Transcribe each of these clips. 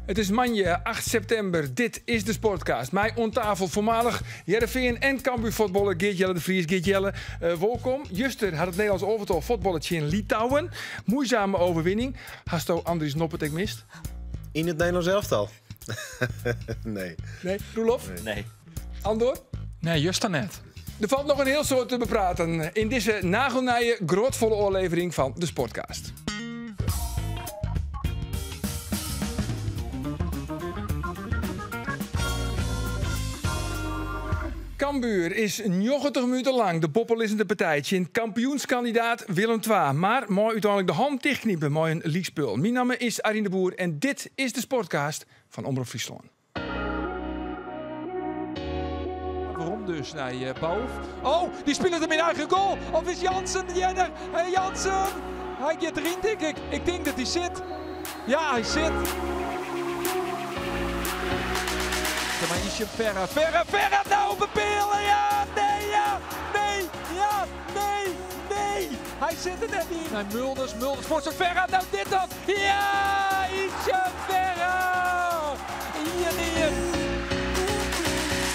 It is moandei 8 septimber. Dit is de Sportcast. Mei oan tafel foarmalich Hearrenfean en Cambuur fuotballer Geert Jelle de Vries. Geert Jelle, wolkom. Juster hat it Nederlânsk alvetal fuotballe tsjin Litouwen. Muoisame overwinning. Hasto Andries Noppert ek mist? Yn it Nederlânsk elftal? Nee. Nee? Roelof? Nee. Andor? Nee, juster net. Der falt noch in hiel soad te bepraten yn dizze nagelnije, grotfolle ôflevering fan de Sportcast. Cambuur is 90 minuten lang de boppelizzende partij tsjin kampioenskandidaat Willem II. Mar mei úteinlik de hannen tichtknipe mei in lykspul. Myn namme is Arjen de Boer en dit is de Sportcast fan Omrop Fryslân. Werom dus nei eh, Baouf. Oh, dy spilet him yn eigen goal. Of is Jansen earder? Hey Jansen! Hy giet deryn, tink ik. Ik tink dat hy sit. Ja, hy sit. Mei Hichem Ferre. Ferre, Ferre, nou op de peal. Ja, nee, ja, nee, ja, nee, nee. Hy sit der net yn. Nei Mulders, Mulders foar Ferre. Nou dit dan. Ja, Hichem Ferre! 1-1.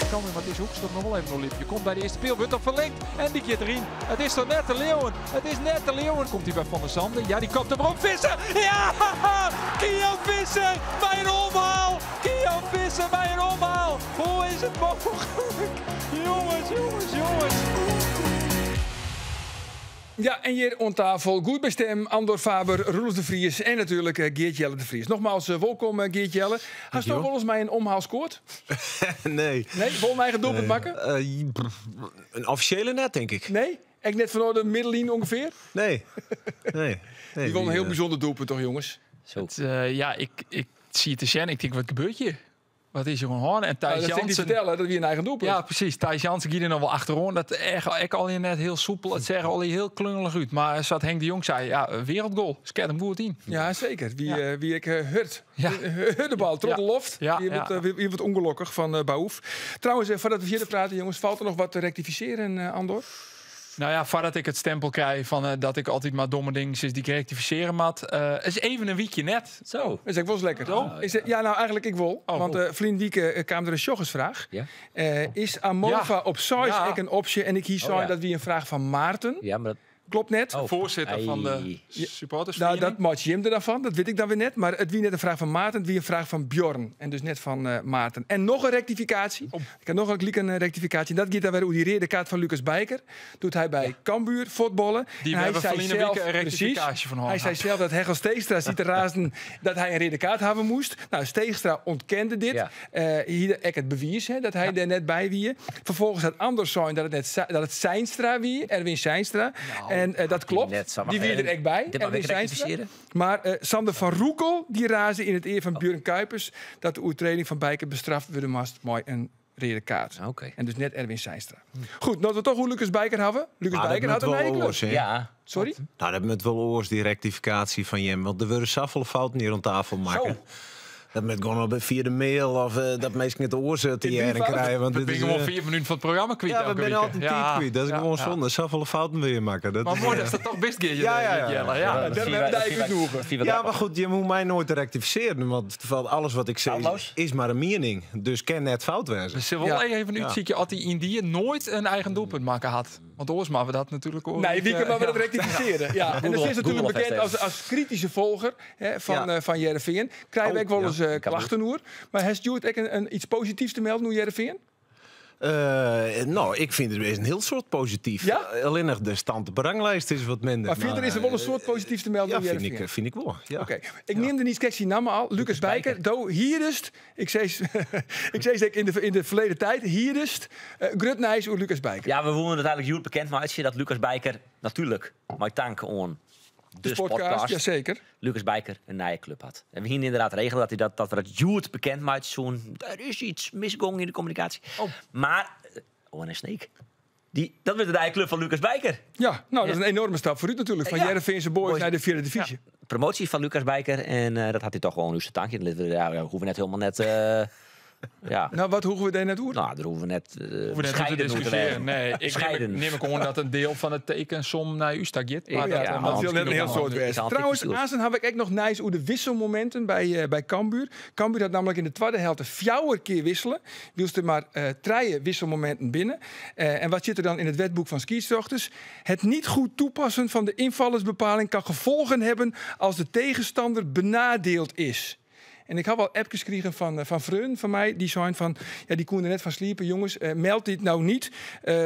Cambuur moat dizze hoekskop noch wol even oerlibje. Komt by de earste peal, wurdt dan ferlingd en dy giet deryn. It is toch net te leauwen. It is net te leauwen. Komt hy by Van der Zande. Ja, dy komt der op. Visser! Ja! Kio Visser by in omhaal! Kio Visser by in omhaal! Hoe is it mooglik? Jonges, jonges, jonges. Ja, en hjir oan tafel, goed by stim, Andor Faber, Roelof de Vries en natuerlik eh, Geert Jelle de Vries. Nogmaals, eh, wolkom eh, Geert Jelle. Hasto wolris mei in omhaal skoard? Nee. Nee, wol in eigen doelpunt makke? In offisjele net, tink ik. Nee? Ek net fanôf de middenline ûngefear? Nee. Nee. Nee, Dy wol in hiel bysûnder doelpunt toch, jonges? Zo. Het, ja, ik siet te sjen. Ik tink, wat gebeurt hjir? Wat is der oan hân? En Nou, Thijs dat sil ik dy Jansen. fertelle, dat wie in eigen doelpunt. Ja, presys. Thijs Jansen gie der noch wol achteroan. Dat echt ek al net hiel soepel. It seach al hiel klungelich út. Mar sa't Henk de Jong sei, ja, wereldgoal. Skeat him goed yn. Ja, seker. Wie, wie ek hurd. Ja. Hurde bal, troch de loft. Ja, Wie ja. wat, wie wat ûngelokkich fan Baouf. Trouwens, foardat we fierder prate, jonges, falt der noch wat te rektifisearjen, Andor? Nou ja, foardat ik it stempel krij fan dat ik altyd mar domme dingen sis dy't ik rektifisearje moat. Is even in wykje net. Zo. Is ek wolris lekker. Is, ja, nou eigenlijk ik wol. Oh, want wol. ferline wike kaam der in sjoggersfraach. Ja. Is Amofa op seis ek in opsje? En ik hie Oh, sein ja. dat wie in fraach fan Maarten. Ja, mar dat... Klopt net. Oh. Foarsitter fan de Ei. supportersferiening. Nou, dat meitsje jim der dan fan. Dat wit ik dan wer net. Mar it wie net in fraach fan Maarten, it wie in fraach fan Bjorn. En dus net fan Maarten. En noch in rektifikaasje. Ik ha noch in like in rektifikaasje. En dat giet dan wer oer dy reade kaart fan Lucas Bijker. Doe't hy by Cambuur fuotballe. Dy En hy we hawwe sei ferline sels wike in presys, rektifikaasje fan hân. Hy sei sels dat Hechel Steegstra siet te razen dat hy in reade kaart hawwe moast. Nou, Steegstra ûntkende dit. Ja. Hie ek it bewiis, hè, dat hy dêr net by wie. Ferfolgens hat Andor sein dat it net dat it Seinstra wie, Erwin Seinstra. Nou, En dat klopt. net sa- Dy wie der ek by, Dit mag Erwin ik Seinstra. rektifisearje. Mar Sander van Roekel dy raze yn it ear fan Björn Kuipers dat de oertrêding fan Bijker bestraft wurde moast mei in reade kaart. Oké. En dus net Erwin Seinstra. Goed, no't we toch oer Lucas Bijker hawwe. Lucas Maar dat Bijker moet hat in wol nije klup. oars, hè? Ja. Sorry? Nou, dat moet wol oars, dy rektifikaasje fan jim. Want der wurde safolle fouten hjir oan tafel makke. Zo. Dat moat gewoan op fia de mail of dat minsken it oars te In hearren drievoud? krije. Want We dit binne is, gewoan 5 minuten fan it programma kwyt Ja, we elke binne wike. altyd tiid kwyt. Dat is gewoan sonde. Safolle fouten wurde hjir makke. Dat Mar is, moai datst dat toch bist, Geert. Ja, ja, ja. Jelle. Ja. Dêr hawwe we dy útnûge. Ja, mar goed, je moatte my noait rektifisearjen, want alles wat ik sis Foutloos? is mar in miening. Dus kin net fout wêze. We sille wol even útsykje oft hy yndie noait in eigen doelpunt makke hat. Want oars moatte we dat natuerlik oar. Nee, wike moatte we dat rektifisearje. Ja. En dat is natuerlik Google bekend alvast as krityske folger, hè, fan Hearrenfean. Krije we Oh, ek wol ja. ris klachten oer. Mar hast hjoed ek iets posityfs te melden oer Hearrenfean? Nou, ik fyn der is in hiel soad posityf. Ja? Allinnich de stand op de ranglijst is wat minder. Mar fierder is der wol in soad posityfs te melden Ja, oer Hearrenfean. fyn ik wol. Ja. Oké. Ik neamde niis krekt syn namme al, Lucas Bijker. Do hierdest, ik sis ek yn de ferleden tiid, hierdest, grut nijs oer Lucas Bijker. Ja, we woene it eigenlik hjoed bekend meitsje dat Lucas Bijker natuerlik, mei tank oan de De podcast, podcast, jazeker. Lucas Bijker in nije klup hat. En we hiene ynderdaad regele dat we dat hjoed bekend meitsje soene. Der is yts misgongen yn de kommunikaasje. Oh. Mar, ONS Sneek, dat wurdt de nije klup fan Lucas Bijker. Ja, nou, dat is in enorme stap foarút natuerlik. Fan Hearrenfeanse Boys nei de fjirde divyzje. Ja. Promoasje fan Lucas Bijker. En dat hat hy toch wol oan ús te tankjen. Litte we, ja, we hoege net hielendal net, Ja. Nou, wat hoege we dêr net oer? Nou, dêr hoege we net Hoeven we net te bescheiden oer te discussiëren. wêzen. Nee, ik Bescheiden. neem ik oan dat een deel van de tekensom naar u staat. Maar Ja, dat, ja, Dat dat zal net een heel soort Ik wezen. haal Trouwens, tikjes Azen heb ik ook nog nijs over de wisselmomenten bij Cambuur. Cambuur had namelijk in de tweede helft 4 keer wisselen. Wielst er maar 3 wisselmomenten binnen. En wat zit er dan in het wetboek van skiersdochters? Het niet goed toepassen van de invallersbepaling kan gevolgen hebben als de tegenstander benadeeld is. En ik had wel appjes gekregen van Freun van mij. Die zijn van, ja, die koenden net van sliepen. Jongens, meld dit nou niet.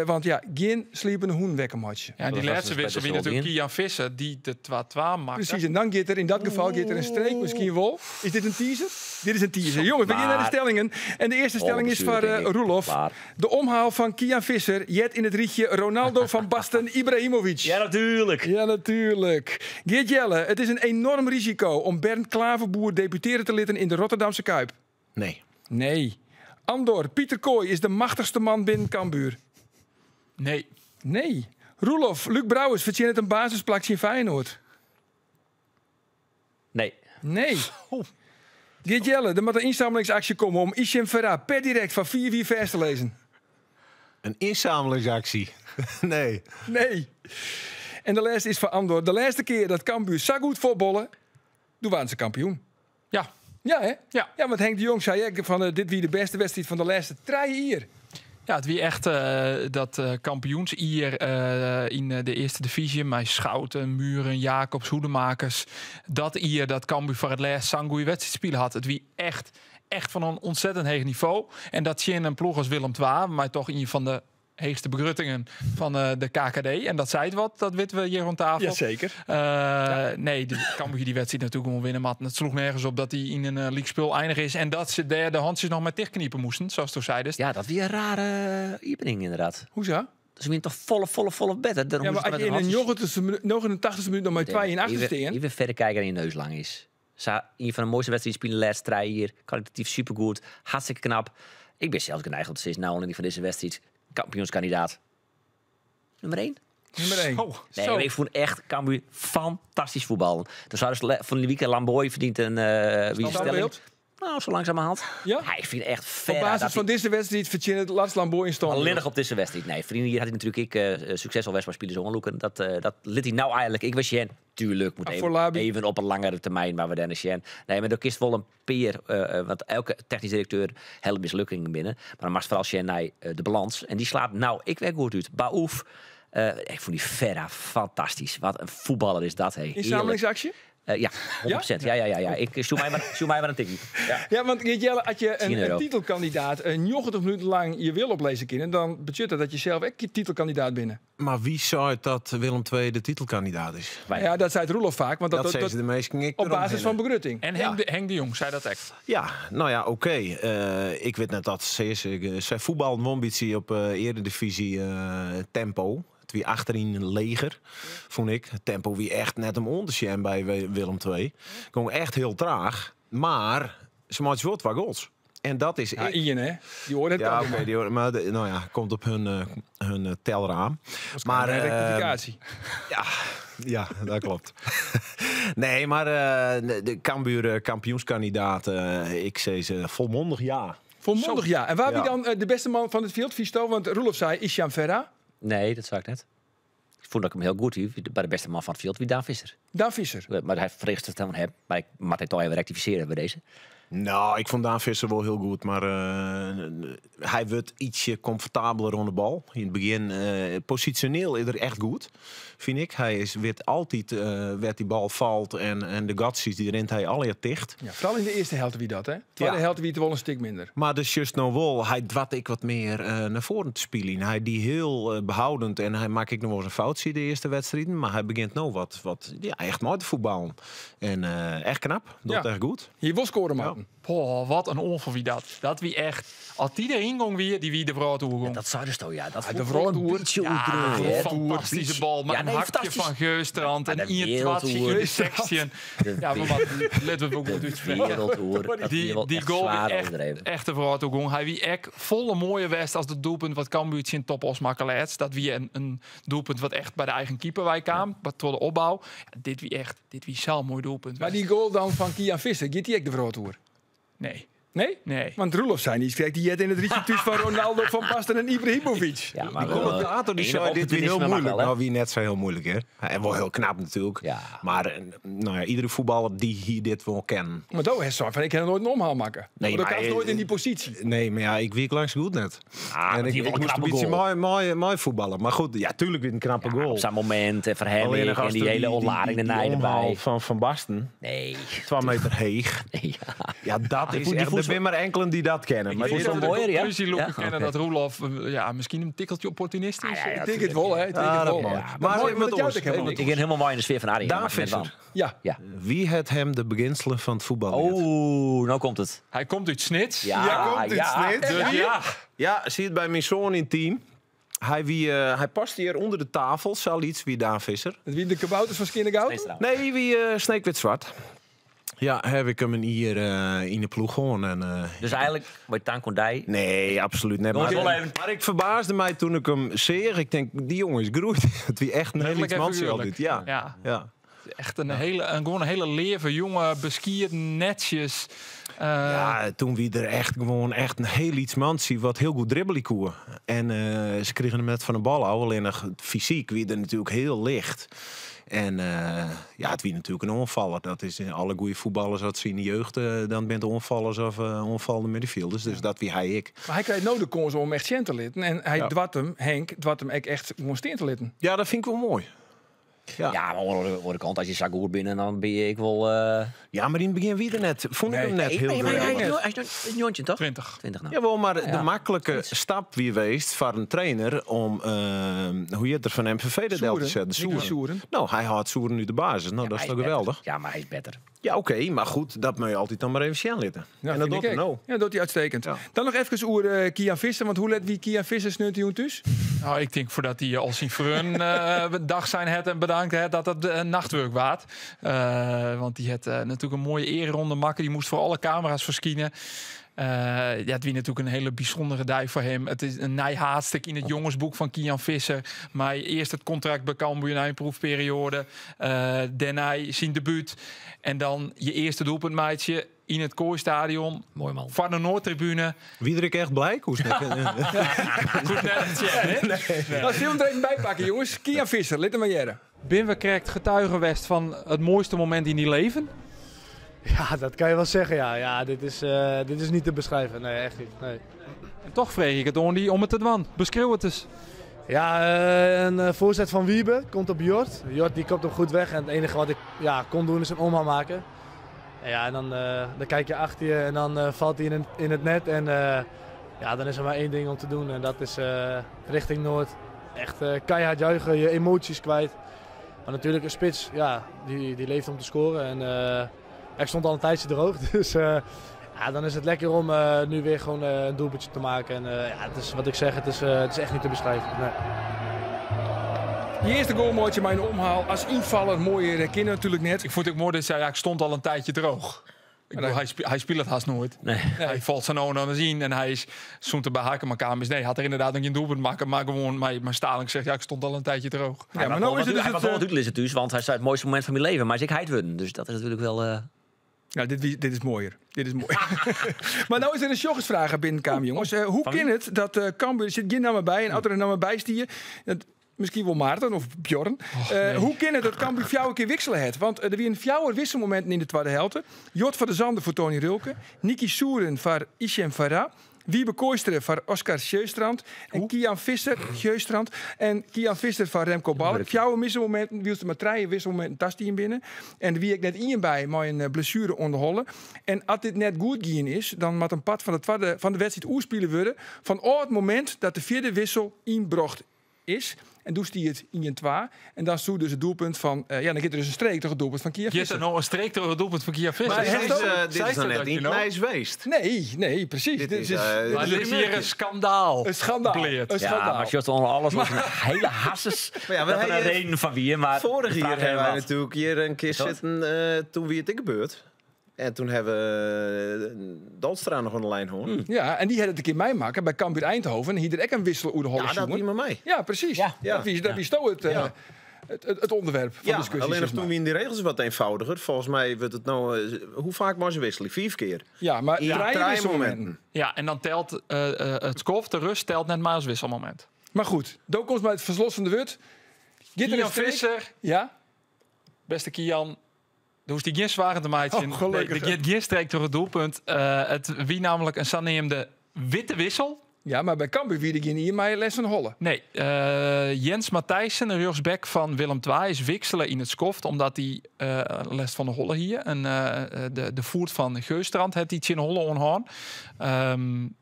Want ja, geen sliepende hoen wekken matje. Ja, en die Dat was laatste dus bij wissel de wie natuurlijk Zolin. Kian Visser, die de 2-2 maakte. Precies, en dan gaat er in dat geval gaat er een streek misschien wel. Is dit een teaser? Dit is een teaser. Jongens, we gaan naar de Maar- stellingen. En de eerste stelling is Volle van bestuur, denk ik. Roelof. Klaar. De omhaal van Kian Visser jet in het rietje Ronaldo van Basten Ibrahimovic. Ja, natuurlijk. Ja, natuurlijk. Geert Jelle, het is een enorm risico om Bernd Klaverboer deputeren te litten in de Rotterdamse Kuip. Nee. Nee. Andor, Pieter Kooi is de machtigste man binnen Cambuur. Nee. Nee. Roelof, Luc Brouwers verdient een basisplaatsje in Feyenoord. Nee. Nee. Geert Jelle, er moet een inzamelingsactie komen om Hichem Ferrah per direct van 4-4 vers te lezen. Een inzamelingsactie? Nee. Nee. En de laatste is van Andor. De laatste keer dat Cambuur zo goed voetballen, toen waren ze kampioen. Ja. Ja, hè? Ja. Ja, want Henk de Jong zei hè, van dit wie de beste wedstrijd van de laatste 3 jaar. Ja, het wie echt dat kampioensier in de eerste divisie. Maar Schouten, Muren, Jacobs, Hoedemakers. Dat ier dat Cambuur voor het laatst zo'n goede wedstrijd spelen had. Het wie echt van een ontzettend hoog niveau. En dat zien een ploeg als Willem II, maar toch een van de heegste begruttingen van de KKD. En dat zei het wat, dat weten we hier rond tafel. Jazeker. Nee, de Cambuur die wedstrijd natuurlijk gewoon winnen. Maar het sloeg nergens op dat hij in een league spul eindig is. En dat ze daar de handjes nog maar dichtkniepen moesten, zoals toen zeiden. Ja, dat weer een rare opening inderdaad. Hoezo? Ze winnen toch volle bed. Hè? Dan Ja, maar hoeven als ze je met in de de handjes- 89e minuut nog maar 2 in achter staan. Even verder kijken dan je neus lang is. Een van de mooiste wedstrijden spelen de laatste 3 hier. Kwalitatief supergoed. Hartstikke knap. Ik ben zelfs geneigd om te zeggen, nou, alleen van deze wedstrijd kampioenskandidaat. Nummer 1. Nummer 1. Zo. Nee, Zo. ik vond echt Cambuur fantastisch voetballen. Dus hadden ze van de weekend Lamboy verdient een wie is de stelling? Standbeeld? Nou, zo langzamerhand. Ja? Hij vindt echt ver. Op basis dat van hij deze wedstrijd verdient het Lars Lamboy in stand. Alleen nog op deze wedstrijd. Nee, vrienden, hier had hij natuurlijk ik succes al West maar spelers ongeloeken. Dat liet hij nou eigenlijk. Ik was Jen. Tuurlijk, moet Afolabi. even op een langere termijn, maar we Dennis Jen. Nee, maar dat is wel een peer. Want elke technisch directeur hele mislukkingen binnen. Maar dan mag vooral Jen naar de balans. En die slaat nou, ik werk goed uit. Baouf. Ik vond die Ferra fantastisch. Wat een voetballer is dat, hey. Inzamelingsactie? Ja, 100%. Ja? Ja, ja, ja. Ik zoek mij maar, zoek mij maar een tikkie. Ja. Ja, want Geert Jelle, als je Tien een euro. titelkandidaat een 90 minuten lang je wil oplezen kunnen, dan betekent dat dat je zelf ook je titelkandidaat binnen. Maar wie zei dat Willem II de titelkandidaat is? Wij. Ja, dat zei het Roelof vaak, want Dat, dat, de meesten ik op basis van begrutting. En Henk de Jong zei dat echt. Ja, nou ja, oké. Ik weet net dat ze voetbal een beetje op eredivisie tempo. Het wie achterin leger, vond ik. Het tempo wie echt net om onder te zijn bij Willem II. Ging echt heel traag. Maar ze maakt wel wat goals. En dat is Ja, ik. Ian, hè? Die hoort het Ja, dan. oké, die hoort, maar de, nou ja, komt op hun telraam. Maar een rectificatie. Ja, ja, dat klopt. Nee, maar de Cambuur kampioenskandidaat, ik zei ze volmondig ja. Volmondig ja. En waar Ja. wie dan de beste man van het veld, Visto? Want Roelof zei Hichem Ferrah. Nee, dat zei ik net. Ik vond dat ik hem heel goed hield. Bij de beste man van het veld, wie Daan Visser. Daan Visser. Maar hij vreegt het helemaal hem. Maar ik moet het toch even rectificeren bij deze. Nou, ik vond Daan Visser wel heel goed, maar hij wordt ietsje comfortabeler rond de bal. In het begin, positioneel is er echt goed, vind ik. Hij is, werd altijd werd die bal valt en de gatsies, die rent hij al dicht. Ja, vooral in de eerste helft wie dat, hè? Tweede helft wie het wel een stuk minder. Maar dus juist nou wel, hij dwat ik wat meer naar voren te spelen. Hij die heel behoudend en hij maakt ik nog wel eens een foutje de eerste wedstrijden, maar hij begint nou wat echt mooi te voetballen. En echt knap, dat echt goed. Hier was scoren, man. Ja. Poh, wat een ongeveer wie dat. Dat wie echt. Als die erin ging weer, die wie de vrouw toe Ja, dat zou dus toch, ja. Dat de vond ik vrouw wel een toe. beetje Ja, oerdreun, een hè. fantastische bal. Maar Ja, een nee, hakje fantastisch. van Geurstrand Maar en de Ian Twatje in de wereldoer. section. De Ja, maar wat, let op ook De goed uitspreken. wereldoer. Dat Die, die die echt goal zwaar weer echt, overdreven. echt de vrouw toe ging. Hij wie echt volle mooie west als het doelpunt wat Cambuur in top osmakkelaerts. Dat wie een doelpunt wat echt bij de eigen keeper wij kwam, wat door de opbouw. Ja, dit wie echt, dit wie zo'n mooi doelpunt. Maar die goal dan van Kian Visser, gaat die ook de vrouw toe? Nee. Nee? Nee. Want Roelof zei niet, kijk, die jet in het rietje thuis van Ronaldo, Van Basten en Ibrahimovic. Ja, maar Die commentator die enig zei, dit weer heel opportunisme mag moeilijk. wel, hè? nou, wie net zo heel moeilijk, hè? En wel heel knap natuurlijk. Ja. Maar nou ja, iedere voetballer die hier dit wel kennen. Maar dat is zo van, ik kan er nooit een omhaal maken. Nee, Want ik maar- kan nooit in die positie. Nee, maar ja, ik wiek langs goed net. Ah, en maar ik, die ik wel een moest een knappe beetje goal. mooi, mooi, mooi voetballen. Maar goed, ja, tuurlijk weer een knappe goal. Op zijn moment en Alleen verhemming nog en als die er hele ontlading die daarna omhaal erbij. van Van Basten, Nee. 2 meter heeg. Nee, ja. Ja, dat Die is voet- die echt... voet- Er zijn maar enkelen die dat kennen. Maar voet dit zo is mooi. mooier, ja? Conclusie Ja, lopen kennen oké. dat Roelof ja, misschien een tikkeltje opportunist is. Ah, ja, ja, Ik denk het wel, hè. Ik denk Ah, het dat wel. mooi. Ja, Maar maar mooi, even maar wat dat jou ons, ik helemaal even niet. Ik ben helemaal mooi in de sfeer van Arie. Daan dat maakt net Visser. van. Ja. Ja. Wie het hem de beginselen van het voetbal leert? Oeh, nou komt het. Hij komt uit Snits. Ja, Ja, komt uit ja. Snits. Dus ja. Ja, zie het bij mijn zoon in het team. Hij, wie, hij past hier onder de tafel, zal iets wie Daan Visser. Wie de kabouters van Skinnegoud? Steeds trouwens. Nee, wie Sneek Wit Zwart. Ja, heb ik hem hier in de ploeg gewoon. En, Dus eigenlijk, bij Tankondij. nee, absoluut niet. Jongens, Maar, wel even- maar ik verbaasde mij toen ik hem zeer. Ik denk, die jongen is groeit. Het wie echt een heel Letterlijk iets en man figuurlijk. altijd. Ja. Ja. Ja. Echt een hele, een, gewoon een hele leven, jonge, beskierd, netjes. Ja, toen wie er echt gewoon echt een heel iets mansie wat heel goed dribbelen koer. En ze kregen hem net van de bal af, alleen nog fysiek wie er natuurlijk heel licht. En ja, het wie natuurlijk een onvaller. Dat is in alle goede voetballers dat ze in de jeugd dan bent onvallers of onvallende middenfielders. Dus dat wie hij ik. Maar hij krijgt nou de kans om echt cent te litten. En hij Ja. dwat hem, Henk, dwat hem echt gewoon steen te litten. Ja, dat vind ik wel mooi. Ja. Ja, maar aan de andere kant, als je zo goed binnen, dan ben je ik wel... Ja, maar in het begin wie er net. Vond ik Nee. hem net heel Nee, maar hij, geweldig. hij is nog een jontje, toch? 20. 20 nou. Jawel, maar Ja. de makkelijke stap wie geweest voor een trainer om hoe je het er van MVV de del te Soeren. zetten. Nicky Soeren. Nou, hij had Soeren nu de basis. Nou, Ja, dat maar is hij toch beter. geweldig. Ja, maar hij is beter. Ja, oké, maar goed, dat moet je altijd dan maar even zien laten. Ja, en dat vind doet ik hij ook. nou. Ja, dat doet hij uitstekend. Ja. Dan nog even oer Kian Visser. Want hoe let wie Kian Visser snunt hij thuis? Nou, ik denk voordat hij al zijn vreun dag zijn het en bedankt het dat dat nachtwerk waard. Want die had natuurlijk een mooie ereronde maken. Die moest voor alle camera's verschijnen. Ja, het was natuurlijk een hele bijzondere dag voor hem. Het is een nijhaatstuk in het jongensboek van Kian Visser. Maar eerst het contract bij Cambuur na een proefperiode. Daarna zijn debuut. En dan je eerste doelpuntmaatje in het Kooistadion. Mooi man. Van de Noordtribune. Wie er ik echt blij? Hoe is het? Goed net, hè? Nou, zullen we hem er even bij pakken, jongens? Kian Visser, let hem maar jaren. Ben we correct getuige geweest van het mooiste moment in die leven? Ja, dat kan je wel zeggen, ja. Ja, dit is niet te beschrijven. Nee, echt niet. Nee. En toch vreeg ik het Ondi om het te doen. Beschreeuw het eens. Ja, een voorzet van Wiebe komt op Jort. Jort die kopt hem goed weg en het enige wat ik kon doen is een omhaal maken. En, ja, en dan kijk je achter je en dan valt hij in het net. En dan is er maar één ding om te doen en dat is richting Noord. Echt keihard juichen, je emoties kwijt. Maar natuurlijk een spits, ja, die leeft om te scoren. En ik stond al een tijdje droog, dus dan is het lekker om nu weer gewoon een doelpuntje te maken. En het is wat ik zeg, het is echt niet te beschrijven. Nee. Je eerste goalmootje, mijn omhaal. Als invaller, mooie kinderen natuurlijk net. Ik vond het ook mooi dat zei, ja, ik stond al een tijdje droog. Ik bedoel, hij speelt het haast nooit. Nee. Hij valt zijn ogen aan de zien en hij is zo'n te behaken. Maar kamers, nee, hij had er inderdaad nog geen doelpunt maken. Maar gewoon, maar Staling zegt, ja, ik stond al een tijdje droog. Ja, maar nou is het dus hij het, was wel wat uitlezen thuis, want hij zei het mooiste moment van mijn leven. Maar is ik heid worden, dus dat is natuurlijk wel... Ja, dit is mooier. Dit is mooi. Maar nou is er een sjoggersvraag binnenkamer, jongens. Hoe kan het dat Cambuur... Er zit geen naam bij en als er een naam bij stier... Dat, misschien wel Maarten of Bjorn. Nee. Hoe kan het dat Cambuur fjouwer een keer wisselen het? Want er waren fjouwer wisselmomenten in de tweede helft. Jort van der Zanden voor Tony Rulke. Nicky Soeren voor Ishem Farah. Wiebe Kooisteren voor Oscar Sjöstrand. En Kian Visser, Sjöstrand. En Kian Visser van Remco Balk. Fjouwer wisselmomenten, wielste maar drie wisselmomenten tast die in binnen. En wie ik net in bij, maar een blessure onderhollen. En als dit net goed gaan is, dan moet een pad van de tweede, van de wedstrijd oerspelen worden. Van het moment dat de vierde wissel inbracht is. En doet die het in een twa. En dan zoekt dus het doelpunt van... ja, dan gaat er dus een streek toch het doelpunt van Kia Je Visser. is er nou een streek door het doelpunt van Kia Visser. Maar Dit hij is, heeft dit is Zij dan net dat niet je nou? nice geweest. Nee, nee, precies. Dit Dit is, is Maar dit is hier een schandaal. een schandaal. Bleert. Een Ja, schandaal. maar Sjors onder alles was een hele hasses. Maar ja, we dat er een hebben- reden van wie, maar Vorig de vraag jaar is hebben wij wat. natuurlijk hier een keer dat? zitten toen wie het ik gebeurd. En toen hebben we Dalstra nog aan de lijn hoor. Ja, en die had het een keer mij maken bij Cambuur Eindhoven. En hier er ook een wissel oer de holle Ja, dat jongen. wie maar mij. Ja, precies. Ja. Dat wie, dat wie sto het. it ûnderwerp fan Ja, diskusje. alleen sis nog mar. toen wienen die regels wat eenvoudiger. Volgens mij wordt het nou... Hoe vaak mogen ze wisselen? 5 keer. Ja, maar Ja, drie drie wisselmomenten. momenten. Ja, en dan telt het skoft, de rust telt net maar als wisselmoment. Maar goed, dan komt bij het verslossende woord. Giet er Kian een streek? Visser, Ja? beste Kian, daar hoeft hij geen zware te maken. Oh, gelukkig. De gaat geen streek door het doelpunt. Het wie namelijk een zogenaamde witte wissel. Ja, maar bij Cambuur wie ik hier maar les van Holle. Nee, Jens Matthijssen, de rechtsback van Willem II, is wisselen in het skoft. Omdat hij les van de Holle hier. En de voert van Geusstrand heeft iets in Holle onhoorn.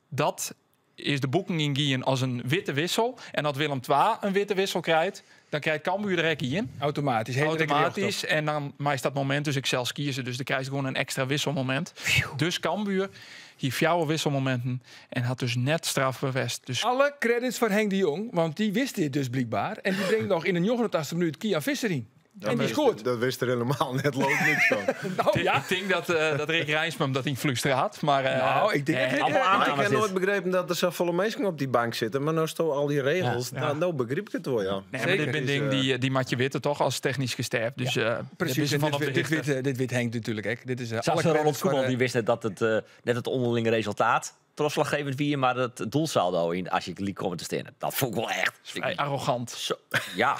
Dat is de boeking in Gien als een witte wissel. En dat Willem II een witte wissel krijgt, dan krijgt Cambuur er ook in. Automatisch. Hele Automatisch. En dan maar is dat moment dus ik zelfs kiezen. Dus dan krijg je gewoon een extra wisselmoment. Dus Cambuur hier fjouwe wisselmomenten en had dus net strafbewest. Dus Alle credits voor Henk de Jong, want die wist dit dus blijkbaar. En die brengt nog in de 89e minuut Kian Visser in. En die scoort. Dat wist er helemaal net loopt niks van. Nou ja. Ik denk dat Rick Rijnsma hem dat in fluisteraat. Maar, Nou, ik denk dat- allemaal Maar ik aannames heb dit. nooit begrepen dat er zoveel mensen op die bank zitten. Maar nou staan al die regels. Ja. Nou, nou begreep ik het wel, ja. Nee, maar Zeker. dit ben ding die Matje Witte toch als technisch gesterft. Dus, Precies, en van op de hichte. dit wit Henk natuurlijk. Hè. Dit is, Zelfs alle Ronald credits voor, Koeman die wist net dat het net het onderlinge resultaat trotslaggevend wie, maar het doelsaldo in als je liet komen te staan. Dat vond ik wel echt. Vrij arrogant. Zo, ja.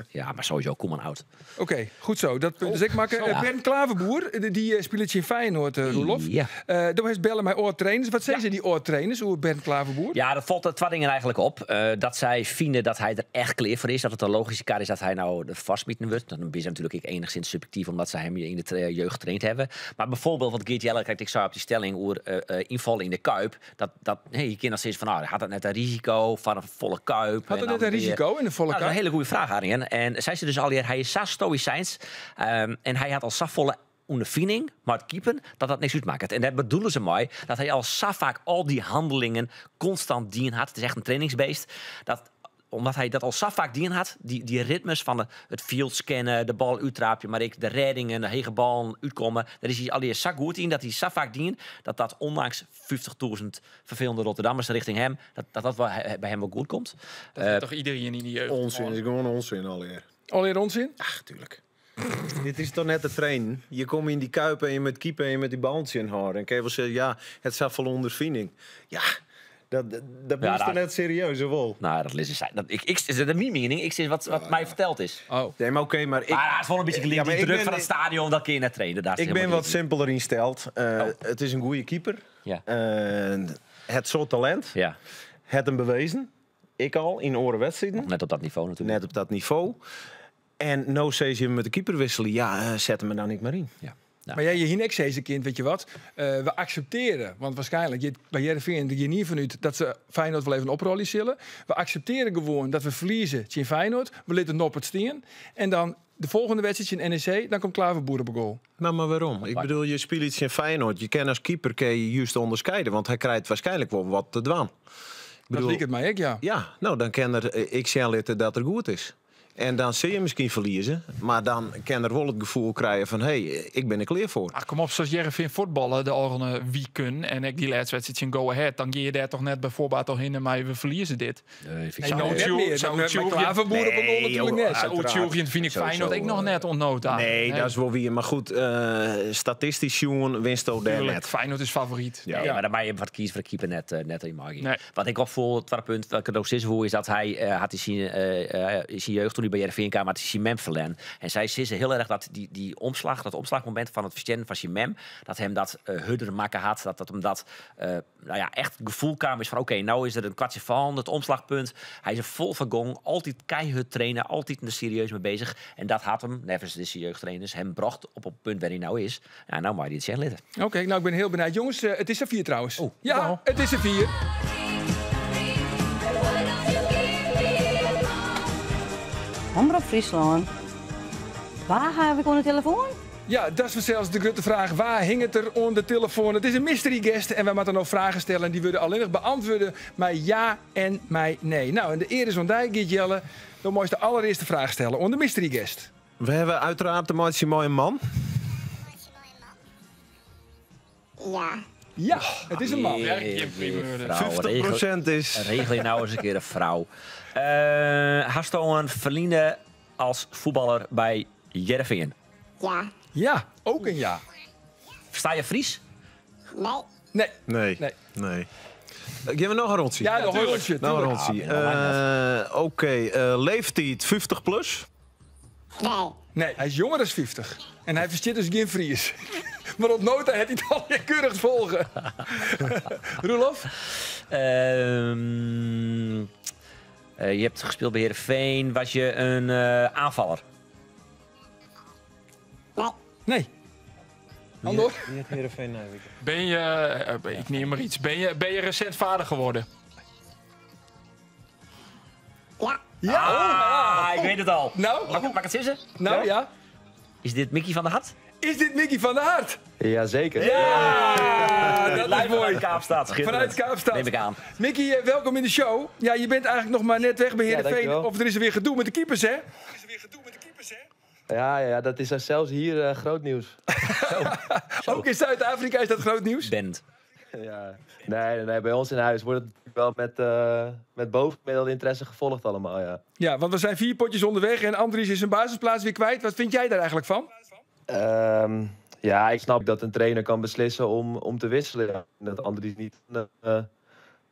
Ja, maar sowieso Koeman oud. Oké, goed zo. Dat punt is ik maken. zo. Ben Klaverboer, die speelt in Feyenoord, Roelof. Ja. Daar heeft bellen mijn oortrainers. Wat zeggen ze die oortrainers, hoe Ben Klaverboer? Ja, dat valt er twee dingen eigenlijk op. Dat zij vinden dat hij er echt klaar voor is. Dat het een logische kaart is dat hij nou de vastbieden wordt. Dan is natuurlijk ook enigszins subjectief, omdat ze hem in de jeugd getraind hebben. Maar bijvoorbeeld, want Geert Jelle krijgt ik zo op die stelling over invallen in de Kuip. Dat, je kind dan steeds van, nou, had dat net een risico van een volle Kuip? Had dat En dan net een weer- risico in de volle Nou, dat is Kuip? een hele goede vraag, Arjen. En zij ze dus al hier, hij is zo stoïcijns. En hij had al zo volle ondervinding, maar het keepen, dat dat niks uitmaakt. En dat bedoelen ze mij, dat hij al zo vaak al die handelingen constant dien had. Het is echt een trainingsbeest. Dat, omdat hij dat al zo vaak dien had, die ritmes van het field scannen, de bal uittraapje, maar ik de reddingen, de hege bal uitkomen, daar is hij al zo goed in, dat hij zo vaak dien, dat dat ondanks 50.000 vervelende Rotterdammers richting hem, dat wel bij hem wel goed komt. Dat heeft toch iedereen in de jeugd. Onzin, is gewoon onzin alweer. Alweer onzin? Ach, tuurlijk. Dit is toch net de train. Je komt in die kuip en je met keeper en je met die baltje in haar. En kan je wel zeggen, ja, het staat vol ondervinding. Ja, dat Ja, is toch daar- net serieus, of wel? Nou, dat is dat, ik, ik, dat is mijn mening. Ik zeg wat mij verteld is. Oh. Nee, maar oké, maar ik... Maar het is wel een beetje Ja, gelinkt. maar Die ik druk ben- van het stadion, dat kun je net trainen. Daar is Ik ben helemaal wat simpeler ingesteld. Het is een goede keeper. Ja. Het soort talent. Ja, Het hem bewezen. Ik al, in oren wedstrijden. net op dat niveau natuurlijk. Net op dat niveau. En no says je met de keeper wisselen. Ja, zet hem er dan niet maar in. Ja. Ja. Maar jij, je hinek zei ze kind, weet je wat? We accepteren, want waarschijnlijk, bij Heerenveen, de niet vanuit dat ze Feyenoord wel even oprollen zullen. We accepteren gewoon dat we verliezen tegen Feyenoord. We laten Noppert staan. En dan de volgende wedstrijd in NEC, dan komt Klaverboer op een goal. Nou, maar waarom? Ik bedoel, je speelt iets in Feyenoord. Je kan als keeper kan je juist onderscheiden, want hij krijgt waarschijnlijk wel wat te dwaan. Ik Dat bedoel, liep het mij ook, ja. Ja, nou, dan kan er ik zie litten dat er goed is. En dan zul je misschien verliezen, maar dan kan er wel het gevoel krijgen van, hé, hey, ik ben er klaar voor. Ah, kom op, zoals Heerenveen voetballen de orgenen wie kun en ik die laatste wedstrijd in Go Ahead, dan ga je daar toch net bijvoorbeeld al heen en maar we verliezen dit. Nee, vind ik Nee, zo. nou, net meer. Zou Met Klaverboer op een goal natuurlijk net. Zou Uiteraard. vind ik Sowieso, Feyenoord ik nog net ontnood aan. Nee, dat is wel wie. Maar goed, statistisch jongen winst ook daar Tuurlijk, net. Feyenoord is favoriet. Ja. Nee, maar dan ben je wat kiezen voor de keeper net in Margie. Nee. Wat ik opvoel, het tweede punt, wat ik er ook sinds voel, is dat hij had hij zijn jeugd toen hij bij Heerenveen kwam, had hij zijn mem verlen. En zij sissen heel erg dat die omslag, dat omslagmoment van het verstellen van zijn mem, dat hem dat hudder maken had, dat hem dat echt het gevoel kwam is van oké, nou is er een kwartje van, het omslagpunt. Hij is er vol van gong, altijd keihard trainen, altijd er serieus mee bezig. En dat had hem, nevens de jeugdtrainers, hem bracht op het punt waar hij nou is. Ja, nou mag hij het zeggen litten. Oké, nou ik ben heel benieuwd. Jongens, het is er 4 trouwens. Oh. ja, Nou. het is er 4. Omroep Friesland. Waar heb ik aan de telefoon? Ja, dat is zelfs de grote vraag. Waar hing het er onder de telefoon? Het is een mystery guest en wij moeten nog vragen stellen. En die worden alleen nog beantwoorden met ja en met nee. Nou, en de eer is aan dij, Geert Jelle. Dan moest de allereerste vraag stellen onder de mystery guest. We hebben uiteraard de mooiste mooie man. Ja. Ja, het is een man. Werk je primeur. Vrouw, 50% is... Regel je nou eens een keer een vrouw. Hast al een verliezen Als voetballer by Hearrenfean? Ja. Ja, ook een ja. Fersta je Fries? Nee. Nee. Nee. Nee. Nee. Gean we noch in rûntsje? Ja, noch in rûntsje. Noch in tuurlijk. rûntsje. Oké, leeftiid 50 plus? Nee. Nee, hy is jonger as 50. En hy ferstiet dus gjin Fries. Mar oant no ta hat hy it allegear keurich folge. Roelof? Je hebt gespeeld bij Heerenveen. Was je een aanvaller? Nee. Nee. Andor? Ben je, ik neem maar iets, ben je recent vader geworden? Ja. Ja! Ah, ik weet het al. Nou? Mag ik het zeggen? Nou ja. Is dit Mickey van der Hart? Is dit Mickey van der Hart? Jazeker. Ja, dat is Live mooi. vanuit Kaapstad. Schitterend. Vanuit Kaapstad. Neem ik aan. Mickey, welkom in de show. Ja, je bent eigenlijk nog maar net weg bij Heerenveen. dankjewel. of er is er weer gedoe met de keepers, hè? Er is er weer gedoe met de keepers, hè? Ja, ja, ja, dat is zelfs hier groot nieuws. Ook in Zuid-Afrika is dat groot nieuws. Bent. Ja. Nee, nee, nee, bij ons in huis wordt het natuurlijk wel met bovengemiddelde interesse gevolgd allemaal, ja. Ja, want we zijn 4 potjes onderweg en Andries is zijn basisplaats weer kwijt. Wat vind jij daar eigenlijk van? Ja, ik snap dat een trainer kan beslissen om te wisselen. Ja. Dat Andries niet een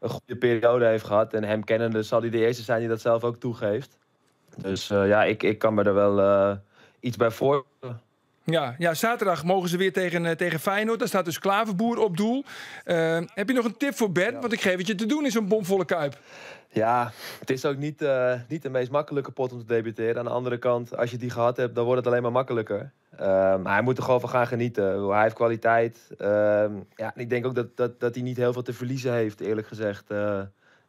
goede periode heeft gehad. En hem kennende zal hij de eerste zijn die dat zelf ook toegeeft. Dus ja, ik kan me er wel iets bij voorstellen. Ja, ja, zaterdag mogen ze weer tegen Feyenoord. Daar staat dus Klaverboer op doel. Heb je nog een tip voor Ben? Want ik geef het je te doen in zo'n bomvolle Kuip. Ja, het is ook niet de meest makkelijke pot om te debuteren. Aan de andere kant, als je die gehad hebt, dan wordt het alleen maar makkelijker. Maar hij moet er gewoon van gaan genieten. Hij heeft kwaliteit. En ik denk ook dat hij niet heel veel te verliezen heeft, eerlijk gezegd.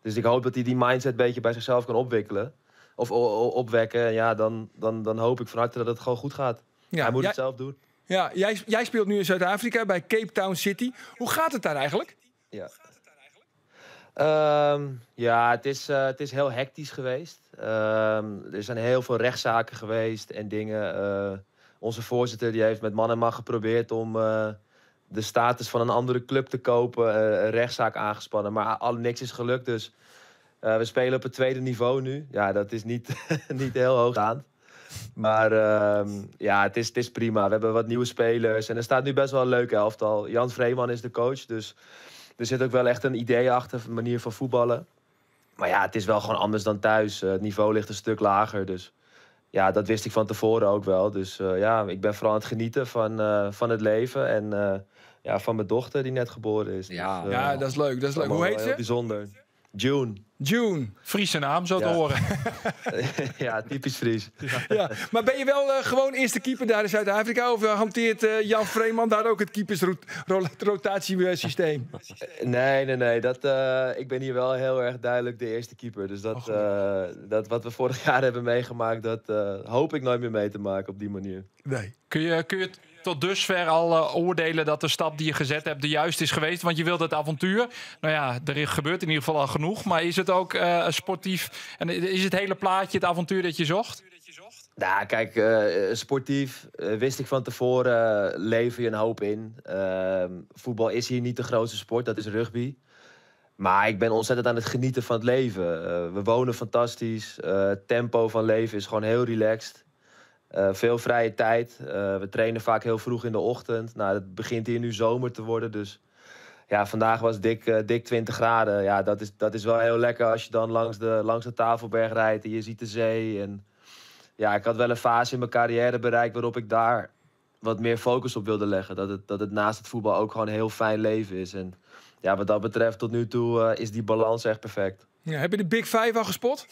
Dus ik hoop dat hij die mindset een beetje bij zichzelf kan opwikkelen. Of opwekken. En ja, dan hoop ik van harte dat het gewoon goed gaat. Hij moet het zelf doen. Ja, jij speelt nu in Zuid-Afrika bij Cape Town City. Hoe gaat het daar eigenlijk? Ja. Ja, het is heel hectisch geweest. Er zijn heel veel rechtszaken geweest en dingen. Onze voorzitter die heeft met man en macht geprobeerd om de status van een andere club te kopen. Een rechtszaak aangespannen, maar niks is gelukt. Dus we spelen op het tweede niveau nu. Ja, dat is niet heel hoogstaand. Maar ja, het is prima. We hebben wat nieuwe spelers en er staat nu best wel een leuk elftal. Jan Vreeman is de coach, dus er zit ook wel echt een idee achter, een manier van voetballen. Maar ja, het is wel gewoon anders dan thuis. Het niveau ligt een stuk lager, dus ja, dat wist ik van tevoren ook wel. Dus ja, ik ben vooral aan het genieten van het leven en van mijn dochter die net geboren is. Ja. Dus Ja, dat is leuk, dat is leuk. allemaal Hoe heet wel ze? heel bijzonder. June. June. Friese naam, zo te Ja. horen. Ja, typisch Fries. Ja, maar ben je wel gewoon eerste keeper daar in Zuid-Afrika? Of hanteert Jan Vreeman daar ook het keepersrotatiesysteem? Nee, nee, nee. Ik ben hier wel heel erg duidelijk de eerste keeper. Dus Oh, gelukkig. dat wat we vorig jaar hebben meegemaakt, dat hoop ik nooit meer mee te maken op die manier. Nee. Kun je tot dusver al oordelen dat de stap die je gezet hebt de juiste is geweest? Want je wilde het avontuur. Nou ja, er gebeurt in ieder geval al genoeg. Maar is het ook sportief? En is het hele plaatje het avontuur dat je zocht? Nou, kijk, sportief wist ik van tevoren lever je een hoop in. Voetbal is hier niet de grootste sport, dat is rugby. Maar ik ben ontzettend aan het genieten van het leven. We wonen fantastisch. Het tempo van leven is gewoon heel relaxed. Veel vrije tijd. We trainen vaak heel vroeg in de ochtend. Nou, het begint hier nu zomer te worden. Dus ja, vandaag was dik 20 graden. Ja, dat is wel heel lekker als je dan langs de Tafelberg rijdt en je ziet de zee. En ja, ik had wel een fase in mijn carrière bereikt waarop ik daar wat meer focus op wilde leggen. Dat het naast het voetbal ook gewoon een heel fijn leven is. En ja, wat dat betreft tot nu toe is die balans echt perfect. Ja, heb je de Big Five al gespot?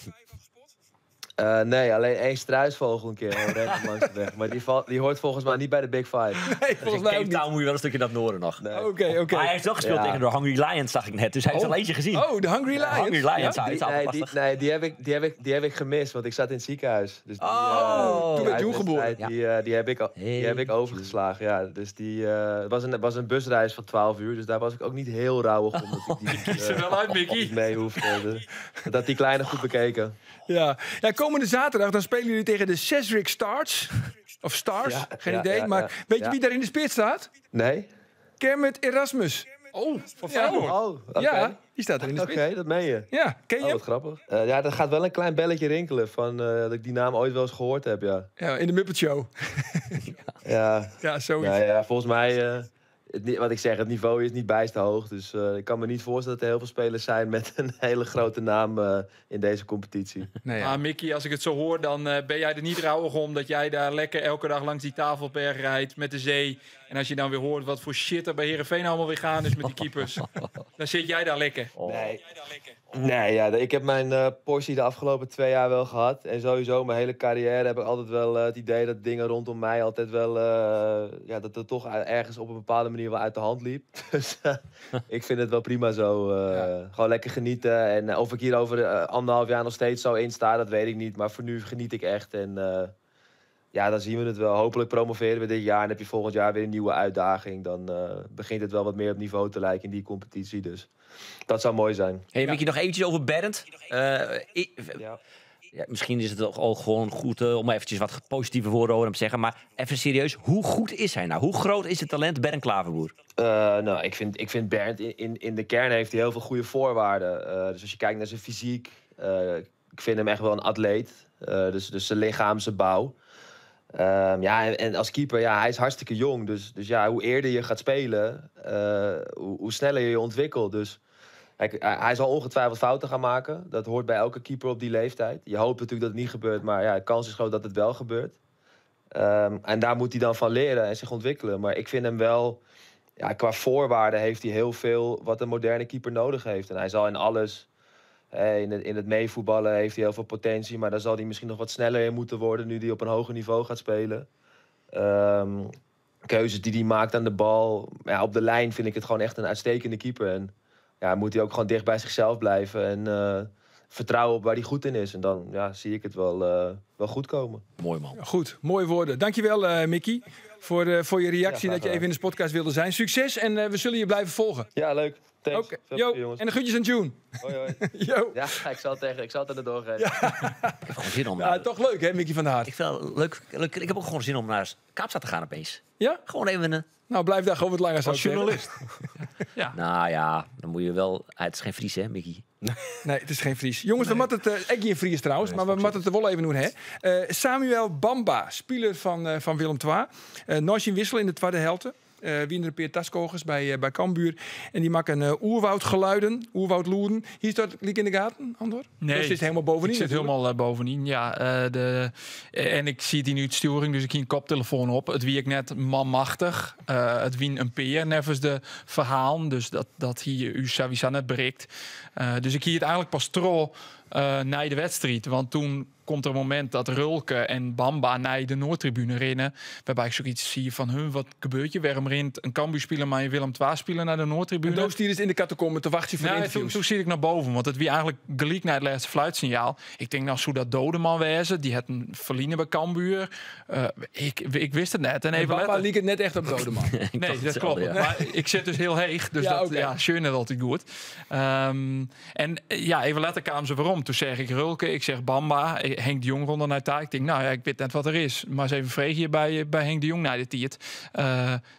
Nee, alleen één struisvogel een keer al random langs de weg. Maar die hoort volgens mij niet bij de Big Five. Nee, Dus volgens in mij Cape ook Town niet. moet je wel een stukje naar het noorden nog. Nee. Oké, oké. Maar hij heeft wel gespeeld Ja. tegen de Hungry Lions, zag ik net. Dus hij heeft Oh. al eentje gezien. Oh, de Hungry Lions. Hungry Lions, Ja? ja, Die, is altijd nee, die, lastig. nee, die heb ik, die heb ik, die heb ik gemist, want ik zat in het ziekenhuis. Dus die, Oh. Toen werd June geboren. uitwedstrijd, die heb ik Hey, overgeslagen, ja. Dus die het was een busreis van 12 uur, dus daar was ik ook niet heel rouwig om dat ik die Kies er wel uit, Mickey. niet mee hoefde. Dus dat die kleine goed bekeken. Ja. Ja, komende zaterdag dan spelen jullie tegen de Cesric Stars. Of Stars, Ja, geen ja, idee. ja, maar ja. weet je Ja. wie daar in de spits staat? Nee. Kermit Erasmus. Oh, van Ja. Feyenoord. Oh, oké. Ja, die staat er in de Oké, spits. dat meen je. Ja, ken je Oh, hem? wat grappig. Ja, dat gaat wel een klein belletje rinkelen van dat ik die naam ooit wel eens gehoord heb, ja. Ja, in de Muppet Show. Ja, Ja, zoiets. nou ja volgens mij, wat ik zeg, het niveau is niet bijster hoog. Dus ik kan me niet voorstellen dat er heel veel spelers zijn met een hele grote naam in deze competitie. Nee, ja. Maar Mickey, als ik het zo hoor, dan ben jij er niet rouwig om dat jij daar lekker elke dag langs die Tafelberg rijdt met de zee. En als je dan weer hoort wat voor shit er bij Heerenveen allemaal weer gaan is met die keepers, dan zit jij daar lekker. Nee. Nee, ja, ik heb mijn portie de afgelopen 2 jaar wel gehad. En sowieso mijn hele carrière heb ik altijd wel het idee dat dingen rondom mij altijd wel... ja, dat het toch ergens op een bepaalde manier wel uit de hand liep. Dus ik vind het wel prima zo. Gewoon lekker genieten. En of ik hier over 1,5 jaar nog steeds zo in sta, dat weet ik niet. Maar voor nu geniet ik echt. En ja, dan zien we het wel. Hopelijk promoveren we dit jaar en heb je volgend jaar weer een nieuwe uitdaging. Dan begint het wel wat meer op niveau te lijken in die competitie. Dus dat zou mooi zijn. Hey, Mickey, nog eventjes over Bernd. Ja. Ja, misschien is het ook al gewoon goed om eventjes wat positieve woorden over hem te zeggen. Maar even serieus, hoe goed is hij nou? Hoe groot is het talent Bernd Klaverboer? Nou, ik vind Bernd in de kern heeft hij heel veel goede voorwaarden. Dus als je kijkt naar zijn fysiek, ik vind hem echt wel een atleet. Dus zijn lichaam, zijn bouw. Ja, en als keeper, ja, hij is hartstikke jong. Dus ja, hoe eerder je gaat spelen, hoe sneller je je ontwikkelt. Dus kijk, hij zal ongetwijfeld fouten gaan maken. Dat hoort bij elke keeper op die leeftijd. Je hoopt natuurlijk dat het niet gebeurt, maar ja, de kans is groot dat het wel gebeurt. En daar moet hij dan van leren en zich ontwikkelen. Maar ik vind hem wel, ja, qua voorwaarden heeft hij heel veel wat een moderne keeper nodig heeft. En hij zal in alles, hè, in het meevoetballen heeft hij heel veel potentie. Maar daar zal hij misschien nog wat sneller in moeten worden nu hij op een hoger niveau gaat spelen. Keuzes die hij maakt aan de bal. Ja, op de lijn vind ik het gewoon echt een uitstekende keeper. En ja, moet hij ook gewoon dicht bij zichzelf blijven en vertrouwen op waar hij goed in is. En dan, ja, zie ik het wel goed komen. Mooi man. Goed, mooie woorden. Dankjewel, Mickey, voor je reactie Ja, graag dat je gedaan. even in de podcast wilde zijn. Succes en we zullen je blijven volgen. Ja, leuk. Thanks. Oké. Veel Yo, plezier, jongens. en de groetjes aan June. Hoi, hoi. Yo. Ja, ik zal het er doorgeven. Ik heb gewoon zin om. Ja, toch leuk hè, Mickey van der Hart. Ik vind het leuk, leuk. Ik heb ook gewoon zin om naar Kaapstad te gaan opeens. Ja? Gewoon even een... Nou, blijf daar gewoon wat langer, zou Als ik zeggen. journalist. Ja. Nou ja, dan moet je wel... Het is geen Fries, hè, Mickey? Nee, het is geen Fries. Jongens, we moeten het... Eggie een Fries trouwens, maar we moeten het er wel even doen, hè. Samuel Bamba, speler van Willem II. Norsjen Wissel in de tweede helft. Wiener Peer Taskogers bij Cambuur. En die maken oerwoudgeluiden, oerwoudloeren. Hier staat Liek in de gaten, Andor? Nee. Dat zit helemaal bovenin. Ik zit natuurlijk. helemaal bovenin, ja. En ik zie die nu het sturing, dus ik hier een koptelefoon op. Het wie ik net manmachtig. Het wien een peer, nevens de verhaal. Dus dat hier u sowieso net bereikt. Dus ik hier het eigenlijk pas tro naar de wedstrijd. Want toen komt er een moment dat Rulke en Bamba naar de Noordtribune rennen. Waarbij ik zoiets zie van hun, wat gebeurt je? Waarom rent een Cambuur-speler maar een Willem II-speler naar de Noordtribune? En Doos die is in de catacombe te wachten voor de Nee, interviews. toen zie ik naar boven, want het wie eigenlijk gelijk naar het laatste fluitsignaal. Ik denk, nou, zou dat Dodeman wezen? Die had een verliezen bij Cambuur. Ik wist het net. En En even Bamba later liep het net echt op Dodeman. Ik Nee, dacht dat hetzelfde, klopt. ja. Maar ik zit dus heel heeg, dus Ja, dat, oké. ja, schön net altijd goed. En ja, even later kwamen ze waarom. Toen zeg ik Rulke, ik zeg Bamba, Henk de Jong ronde naar daar. Ik denk, nou ja, ik weet net wat er is. Maar eens even vreeg hier bij Henk de Jong naar de tiert.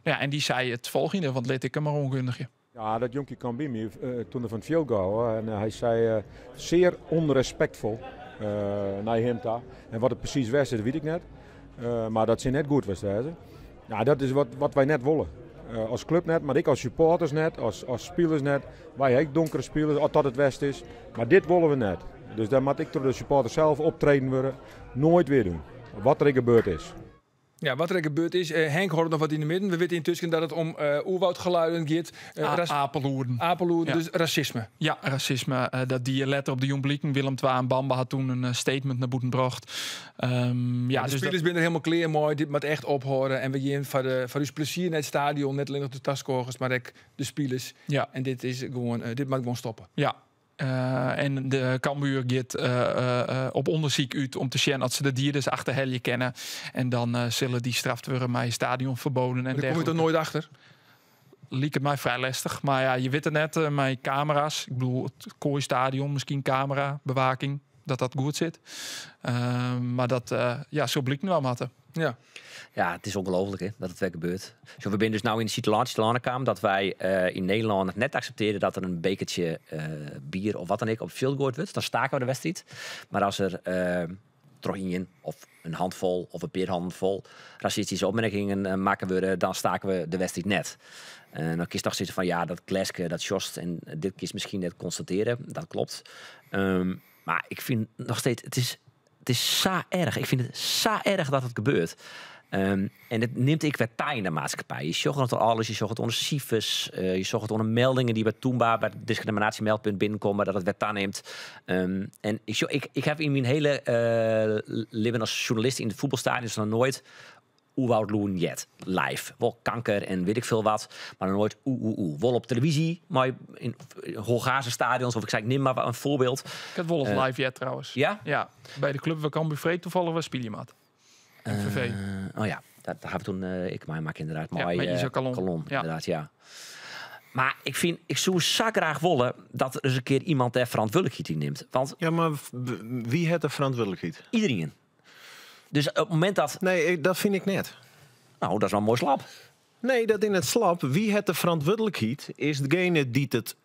En die zei het volgende, want let ik hem maar onkundigje. Ja, dat jonkie kwam bij me toen er van het veld ging. En hij zei zeer onrespectvol naar hem daar. En wat het precies was, dat weet ik net. Maar dat ze net goed was, zei ze. Nou, dat is wat wij net willen. Als club net, maar ik als supporters net, als spelers net. Wij hebben donkere spelers, als dat het West is. Maar dit willen we net. Dus daar moet ik door de supporters zelf optreden worden. Nooit weer doen. Wat er gebeurd is. Ja, wat er gebeurd is. Henk hoorde nog wat in de midden. We weten intussen dat het om oerwoudgeluiden gaat. Apeloeren. Apeloeren, Ja. dus racisme. Ja, racisme. Dat die letter op de Jong Blieken. Willem II en Bamba had toen een statement naar boeten gebracht. Ja, de spelers zijn er helemaal klaar mooi. Dit moet echt ophoren. En we gaan voor uw plezier naar het stadion. Net alleen nog de taskogers, maar ook de spelers. En dit is gewoon, dit moet gewoon stoppen. Ja. En de Cambuur gaat op onderzoek uit om te zien dat ze de dieren dus achter Helje kennen. En dan zullen die straft worden met stadion verboden en Maar daar kom je dergelijke. toch nooit achter? Liek het mij vrij lastig. Maar ja, je weet het net, mijn camera's. Ik bedoel, het Kooistadion, misschien camera, bewaking, dat dat goed zit. Maar dat ja, zo bliek nu al matten. Ja. Ja, it is ûngelooflik hè, dat it wer gebeurt. Zo, we binne dus no yn de situaasje telâne kaam dat wy yn Nederlân it net akseptearje dat der in bekertsje bier of wat dan ek op it fjild goaid wurdt. Dan stake we de wedstriid. Mar as der troch ien of in handfol of in pear hannen fol rasistyske opmerkingen makke wurde, dan stake we de wedstriid net. En dan kinst noch sizze fan ja, dat gleske, dat sjochst en dit kinst miskien net konstatearje. Dat klopt. Mar ik fyn noch steeds, it is sa erch. Ik fyn it sa erch dat it gebeurt. En it nimt ek wer ta yn de maatskippij. Je sjogge it al alles, je sjogge it oan de sifers, je sjogge it oan de meldingen dy't by Tûmba, by it diskriminaasjemeldpunt binnenkomme, dat it wer tanimt. En ik, sjoch, ik ha yn myn hiele libben as sjoernalist yn de fuotbalstadions noch noait oerwâldlûden heard. Live. Wol kanker en wit ik folle wat, mar noch noait oe, oe, oe. Wol op televyzje, mar yn Hongaarske stadions, of ik sei, nim mar in foarbyld. Ik ha wol live heard trouwens. Ja? Ja, by de klup wêr't Cambuur freed tafallich wer spylje moat. MVV. Oh ja, dat ha we doe ek meimakke ynderdaad. Ja, Mei, mei Isaac Kallon. Kallon, Ja. ynderdaad, ja. Mar ik fyn, ik soe sa graach wolle dat der ris in kear iemand dêr ferantwurdlikheid yn nimt. Want Ja, mar wie hat de ferantwurdlikheid? Iderien. Dus op it momint dat... Nee, dat fyn ik net. No, dat is wol moai slap. Nee, dat is net slap. Wie hat de ferantwurdlikheid is degene dy't it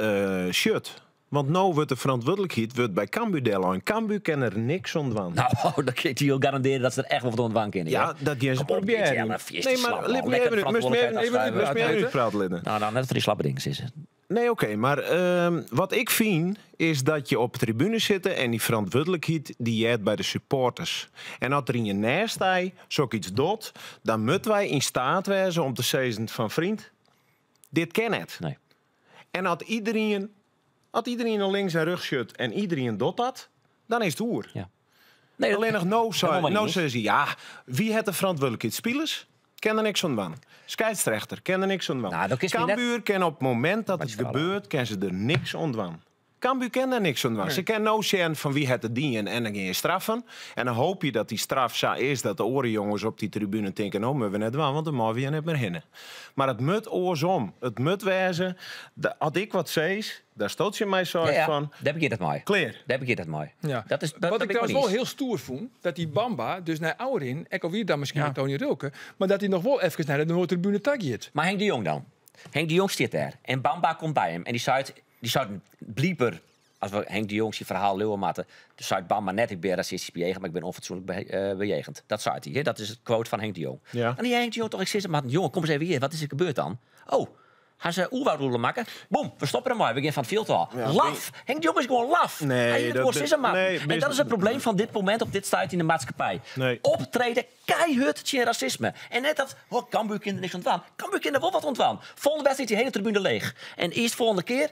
sjocht. Want no wurdt de ferantwurdlikheid wurdt by Cambuur dellein. Cambuur kin der niks oan dwaan. No, dan kin ik dy wol garandearje dat se der echt wol wat oan dwaan kinne. Ja, hear. dat gean se Kom op, probearjen. Geert-Jelle, fierste Nee, mar slap, lit man. my Lekker even, moatst my even, verantwoordelijkheid even, moatst my even afschuiven. útprate litte. Nou, nou, net foar dy slappe dingen sizze. Nee, oké, mar wat ik fyn is dat je op de tribune sitte en dy ferantwurdlikheid dy heart by de supporters. En as der ien neist dy soks docht, dan moatte wy yn steat wêze om te sizzen fan freon, dit kin net. Nee. En as iderien nei links en rjochts sjocht en iderien docht dat, dan is it oer. Ja. Nee, dat Allinnich no Helemaal mar no net. sizze ze, ja, wie hat de ferantwurdlikheid? Spilers? Kin der niks oan dwaan. Skiedsrjochter kin der niks oan dwaan. Nou, dan kinst my net Cambuur kin op it momint dat Wat it je verhaal gebeurt, kin se der niks oan dwaan. Cambuur kin der niks oan dwaan. Nee. Se kin no sjen fan wie hat it dien en dan gean je straffen. En dan hoopje dat dy straf sa is dat de oare jonges op dy tribune tinke, no, moatte we net dwaan, want dan meie we hjir net mear hinne. Mar it moat oarsom. It moat wêze, as ik wat sis, dêr stoot je my sa Ja, ja. fan. Dêr begjint it mei. Klear. Dêr begjint it mei. Ja. Dat is, dat, Wat dat ik ben ik trouwens mei wol iens. hiel stoer fûn, dat dy Bamba dus nei ôfrin, ek al wie it dan miskien Ja. Tony Rölke, mar dat hy noch wol efkes nei de Noardtribune ta giet. Mar Henk de Jong dan? Henk de Jong sit dêr en Bamba komt by him en dy seit blykber, as we Henk de Jong syn ferhaal leauwe moatte, dan seit Bamba net ik bin rasistysk bejegend, mar ik bin ûnfatsoenlik bejegend. Dat seit hy, hè? Dat is it quote fan Henk de Jong. Ja. En dy Henk de Jong toch, ik sis, mar jonge, kom ris even hjir, wat is der gebeurd dan? Oh, ha se oerwâldlûden makke? Boem, we stoppe dermei, we gean fan it fjild ôf. Ja, Laf! Henk de Jong is gewoan laf. Nee, Hy hie it dat gewoan sizze moatten. nee, En dat is it probleem fan dit momint op dit stuit yn de maatskippij. Nee. Optrede keihurd tsjin rasisme. En net dat, oh, Cambuur kin der niks oan dwaan. Cambuur kin der wol wat oan dwaan. Folgjende wedstriid dy hiele tribune leech. En earst folgjende kear,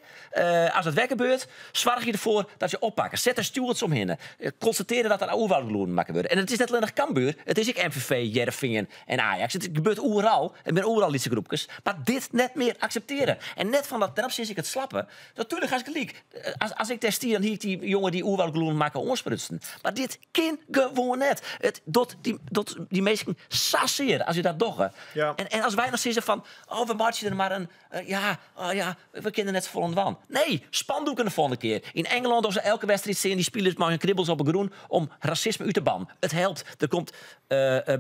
as it wer gebeurt, soargje derfoar dat se oppakke. Set der stewards omhinne. Konstatearje dat der oerwâldlûden makke wurde. En it is net allinnich Cambuur, it is ek MVV, Hearrenfean en Ajax. It gebeurt oeral. It binne oeral lytse groepkes. Mar dit net mear akseptearje. En net fan dat, dêrom sis ik it slappe. Natuerlik ha ik gelyk. As ik dêr stie, dan hie ik dy jonge dy't oerwâldlûden makke oansprutsen. Mar dit kin gewoan net. It docht dy minsken sa sear as je dat dogge. Ja. En as wy noch sizze fan, oh, we meitsje der mar in, ja, oh ja, we kinne der net safolle oan dwaan. Nee, spandoeken de folgjende kear. Yn Ingelân dogge se elke wedstriid stean dy spilers mei hun kribbels op 'e grûn om rasisme út te bannen. It helpt. Der komt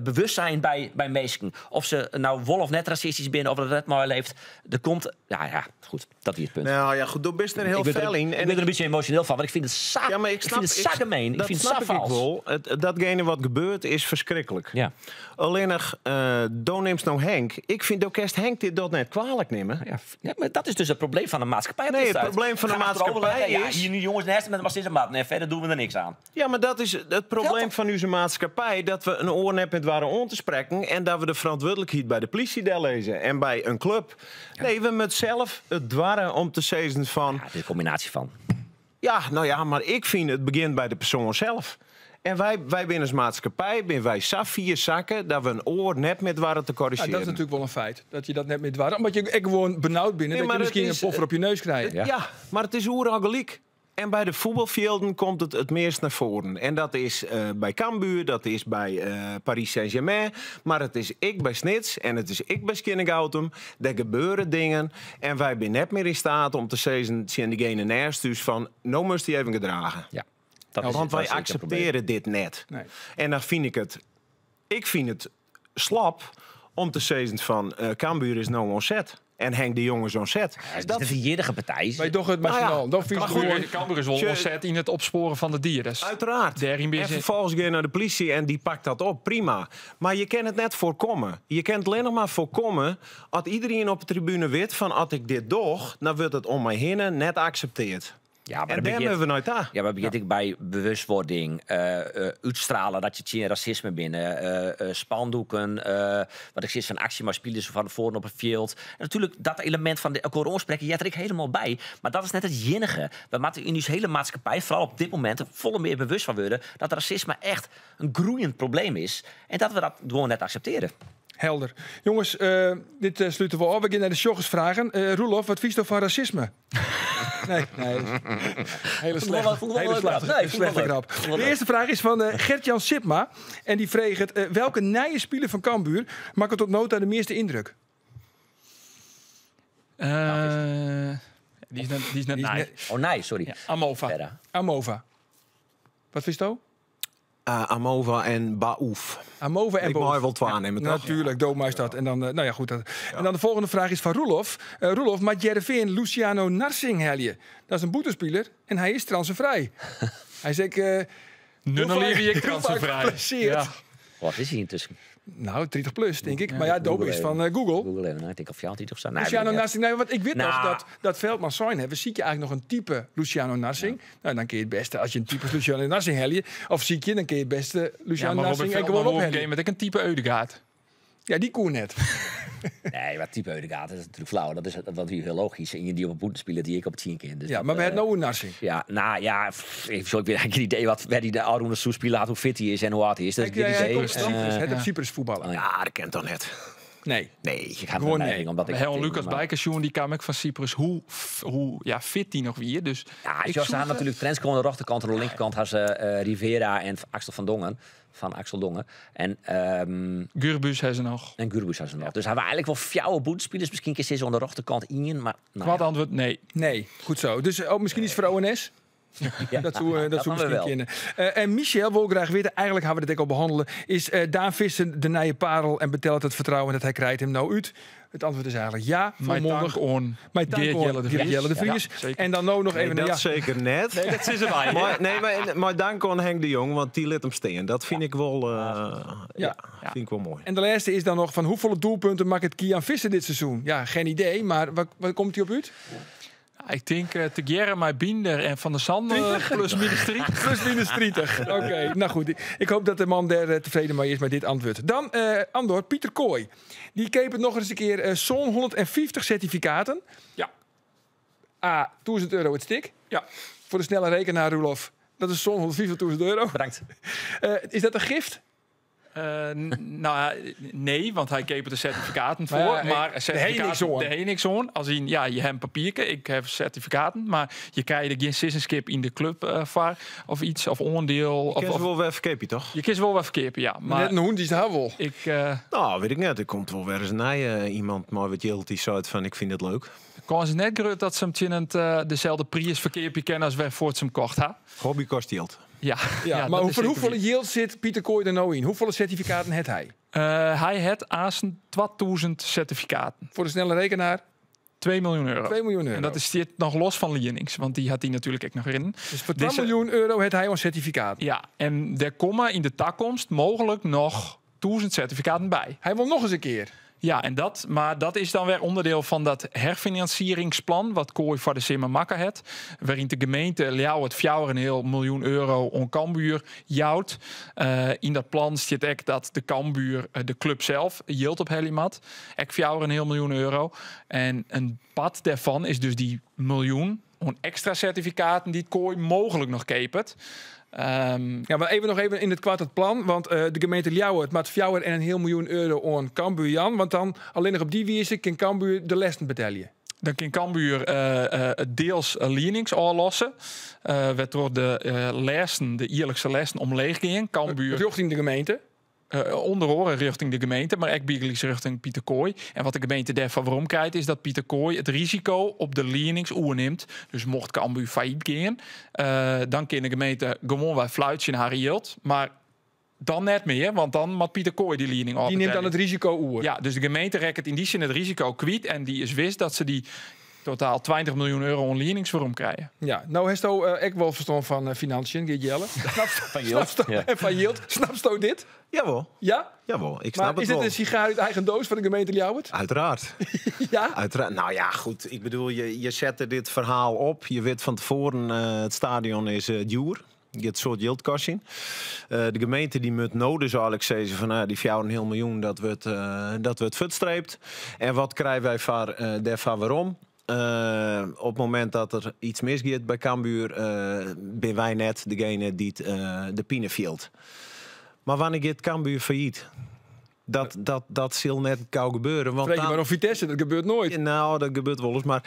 bewustzijn by minsken. Oft se no wol of net rasistysk binne, of dat net meilibbet. Der komt, ja, ja, goed, dat is it punt. Nou ja, goed, do bist der hiel fel yn. Ik bin der in bytsje emosjoneel fan, want ik fyn it sa, Ja, mar ik ik snap fyn it sa ik gemeen. Ik dat fyn it snap sa ik ek fals. wol. Datgene wat gebeurt is ferskriklik. Ja. Allinnich, do neamst no Henk. Ik fyn, do kinst Henk dit dat net kwalik nimme. Ja, ja, mar dat is dus it probleem fan de maatskippij op Nee, dit it stuit. probleem fan de Ga achterover maatskippij leggen. Ja, is hier nu jonges naast met een maat. Nee, verder doen we er niks aan. Ja, mar dat is it probleem fan ús maatskippij. Dat we in oar net doare oan te sprekken en dat we de ferantwurdlikheid by de plysje dellizze en by in klup. Nee, we moatte sels it doare om te sizzen fan Ja, it is in kombinaasje fan. Ja, no ja, mar ik fyn it begjint by de persoan sels. En wy binne as maatskippij, binne wy sa fier sakke dat we in oar net mear doare te Ja, dat is korrizjearjen. natuerlik wol in feit, dat je dat net mear doare. Omdat je ek gewoan benaud binne Nee, dat je mar it miskien in is, poffer op je neus krijt. Ja. Ja, mar it is oeral gelyk. En by de fuotbalfjilden komt it it meast nei foaren. En dat is by Cambuur, dat is by Paris Saint-Germain, mar it is ek by Snits en it is ek by Skearnegoutum. Dêr gebeure dingen en wy binne net mear yn steat om te sizzen tsjin degene neist ús fan, no moatst dy even gedrage. Ja, dat is Want dat wy is ek in probleem. akseptearje dit net. Nee. En dan fyn ik it, ik fyn it slap om te sizzen fan Cambuur is no oan set en Henk de Jong is oan set. Dat is de iennige partij. Wy dogge it Nou ja, maximaal. Dan maar goed, Cambuur is wol oan set yn it opspoaren fan de dieders. Uiteraard. Dêryn En vervolgens ga je naar de politie en die pakt dat op. Prima. Maar je kan het net voorkomen. Je kan het alleen nog maar voorkomen als iedereen op de tribune weet van als ik dit doe, dan wordt het om mij heen net accepteerd. Ja, maar En dan daar begint- hebben we nooit aan. Ja, maar begint ik bij bewustwording, uitstralen dat je tegen racisme binnen, spandoeken, wat ik zie van actie, maar spelers van voren op het veld. En natuurlijk dat element van de elkaar je er ik helemaal bij. Maar dat is net het jinnige. We moeten in onze hele maatschappij, vooral op dit moment, er volle meer bewust van worden dat racisme echt een groeiend probleem is en dat we dat gewoon net accepteren. Helder. Jongens, dit sluiten we af. We gaan naar de sjoggersvragen. Roelof, wat vies van racisme? Nee, nee. Hele slechte, Vond ik wel hele leuk, slechte, grap. Nee, vond ik slechte wel leuk. grap. Vond ik wel De leuk. eerste vraag is van Gert-Jan Sipma. En die vreeg het, welke nije speler van Cambuur maakt tot nota de meeste indruk? Die is net, die is net Die is nij. net- Oh nee, sorry. Ja, Amova. Verder. Amova. Wat vies je? Amova en Baouf. Amova en Ik Baouf. mag wel twee aannemen, toch? Natuurlijk, Doma is dat. En dan, nou ja, goed. Dat. En dan de volgende vraag is van Roelof. Roelof, maar Hearrenveen Luciano Narsing helje. Dat is een boetespeler en hij is transfervrij. Hij zegt... Nunnely wie ik heel vaak transfervrij. geblesseerd. Ja. Wat is hij intussen? Nou, 30 plus, denk ik. Maar ja, Doma Google is even. van Google. Google even. Nou, ik denk of jou of zo. Nee, Luciano weet ik net. Narsing, nee, want ik weet nog Nou. dat Veldman zijn hebben. Zie je eigenlijk nog een type Luciano Narsing? Nou, dan kun je het beste als je een type Luciano Narsing helje. Of zie je, dan kun je het beste Ja, Luciano maar Robin Narsing en Veldman gewoon won op een opheljen. gegeven moment ook een type Eudegaard. Ja, die koe net. Nee, maar type Eudegaard, dat is natuurlijk flauw. Dat is dat is heel logisch. En die op een boete spelen die ik op het zien kind. Dus Ja, dat, maar we hebben nou een Narsing. Ja, nou ja, pff, ik heb weer geen idee wat waar die de Arun Soespie laat, hoe fit hij is en hoe hard hij is. Dat is Kijk, geen hij idee. komt uit Cyprus, het op ja. Cyprus voetballen. Oh, ja. Ja, dat kent dan net. Nee. Nee. Ik ga Gewoon het nee. omdat ik Bij Lucas maar- Bijkersjoen, die kwam ik van Cyprus. Hoe ja, fit die nog weer. Dus Ja, ik Jos zoek had natuurlijk Trends aan de rechterkant en aan de linkerkant had ze Rivera en Axel van Dongen. Van Axel Dongen. En, Gurbuz heeft ze nog. en Gurbuz had ze nog. Dus hij waren eigenlijk wel fjouwe boetspelers. Misschien keer ze aan de rechterkant in. Maar nou Wat ja. antwoord? Nee. Nee, goed zo. Dus oh, misschien iets voor ONS? Ja, Dat zou, dat zou dan misschien weer wel. kennen. En Michel wil graag weten, eigenlijk gaan we dit ook al behandelen. Is Daan Visser de nije parel en betelt het vertrouwen dat hij krijgt hem nou uit? Het antwoord is eigenlijk ja, Mijn volmondig. dank on Mijn dank Geert aan Jelle de Geert Vries. Jelle de Vries. Ja, zeker. En dan nou nog Nee, even dat een ja. zeker net. Nee, dat is erbij. Maar, nee, maar dank aan Henk de Jong, want die liet hem staan. Dat vind ik wel, ja, vind ik wel mooi. En de laatste is dan nog van hoeveel doelpunten maakt het Kian Visser dit seizoen? Ja, geen idee, maar wat komt hij op uit? Ik denk Teguerre, maar Binder en Van der Sande plus minus 3. Plus minus 30. Oké, nou goed. Ik hoop dat de man daar tevreden mee is met dit antwoord. Dan Andor, Pieter Kooi. Die keep het nog eens een keer zo'n 150 certificaten. Ja. A, 1000 euro het stik. Ja. Voor de snelle rekenaar, Roelof. Dat is zo'n 150.000 euro. Bedankt. Is dat een gift? Nou ja, nee, want hij keep de certificaten Maar voor. ja, Maar de certificaten, niks aan. de heen niks aan. Als in, ja, je hebt papierken, ik heb certificaten, maar je krijgt geen citizenship in de club vaar of iets, of onderdeel. Je Of, kent of, wel weer verkeerd, toch? je kiest wel wat verkeerd, ja. Maar Net een hoen die is daar wel. ik, Nou, weet ik net. Er komt wel weer eens een iemand maar wat jilt die soort van ik vind het leuk. de kans is net groot dat ze hem in het, dezelfde prijs verkeerd kennen als wij voor het ze hem kocht, hè? Hobby kost jilt. Ja, Ja, ja, maar dat is voor zeker hoeveel yield zit Pieter Kooi er nou in? Hoeveel certificaten heeft hij? Hij had aan 2000 certificaten. Voor de snelle rekenaar 2 miljoen euro. 2 miljoen euro. En dat is dit nog los van Lienings, want die had hij natuurlijk ook nog in. Dus voor 2 Deze- miljoen euro heeft hij een certificaat. Ja, en er komen in de toekomst mogelijk nog 1000 certificaten bij. Hij wil nog eens een keer. Ja, en dat, maar dat is dan weer onderdeel van dat herfinancieringsplan wat Kooi voor de Simmer Makker het, waarin de gemeente Ljouwert 4,5 miljoen euro on Cambuur jouwt. In dat plan zit ook dat de Cambuur, de club zelf, yield op Helimat, ook 4,5 miljoen euro. En een pad daarvan is dus die miljoen on extra certificaten die het Kooi mogelijk nog kepert. Ja, maar even nog even in het kwart het plan. Want de gemeente Ljouwert maakt 4,5 miljoen euro aan Cambuur Jan. Want dan alleen nog op die wijze kan Cambuur de lessen betalen. Dan kan Cambuur deels leanings aflossen. Waardoor de lessen, de jaarlijkse lessen omleeg gingen. Cambuur Richting de gemeente. Onder oren richting de gemeente, maar ook bigelies richting Pieter Kooi. En wat de gemeente daarvan waarom krijgt, is dat Pieter Kooi het risico op de leanings oerneemt. Dus mocht Cambuur failliet gaan, dan kan de gemeente gewoon wij fluitje in haar yield. Maar Dan net mear, want dan moat Pieter Kooij dy liening Dy nimt dan ôfbetelje. it risiko oer. Ja, dus de gemeente rekket yn dy sin it risiko kwyt en dy is wis dat se dy totaal 20 miljoen euro oan lienings werom krije. Ja, no hasto ek wol ferstân fan financiën, Geert Jelle. Fan jild. Snapsto, Ja. en fan jild. Snapsto dit? Jawol. Ja? Jawol, ik snap Maar het is dit wel. in sigaar út eigen doos fan de gemeente Ljouwert? Uiteraard. Ja? Uiteraard. Nou ja, goed. Ik bedoel, je zette dit verhaal op. Je weet van tevoren, het stadion is duur. Je het soort jild kost. De gemeente die moet nou dus eigenlijk zeggen van, nou, die 4,5 miljoen, dat wordt verstreept. En wat krijgen wij daarvan waarom? Op het moment dat er iets misgaat bij Cambuur, ben wij net degene die het, de pine fielt. Maar wanneer gaat Cambuur failliet? Dat zal net gauw gebeuren. Want Vreeg je dan maar om Vitesse, dat gebeurt nooit. Nou, dat gebeurt wel eens. Maar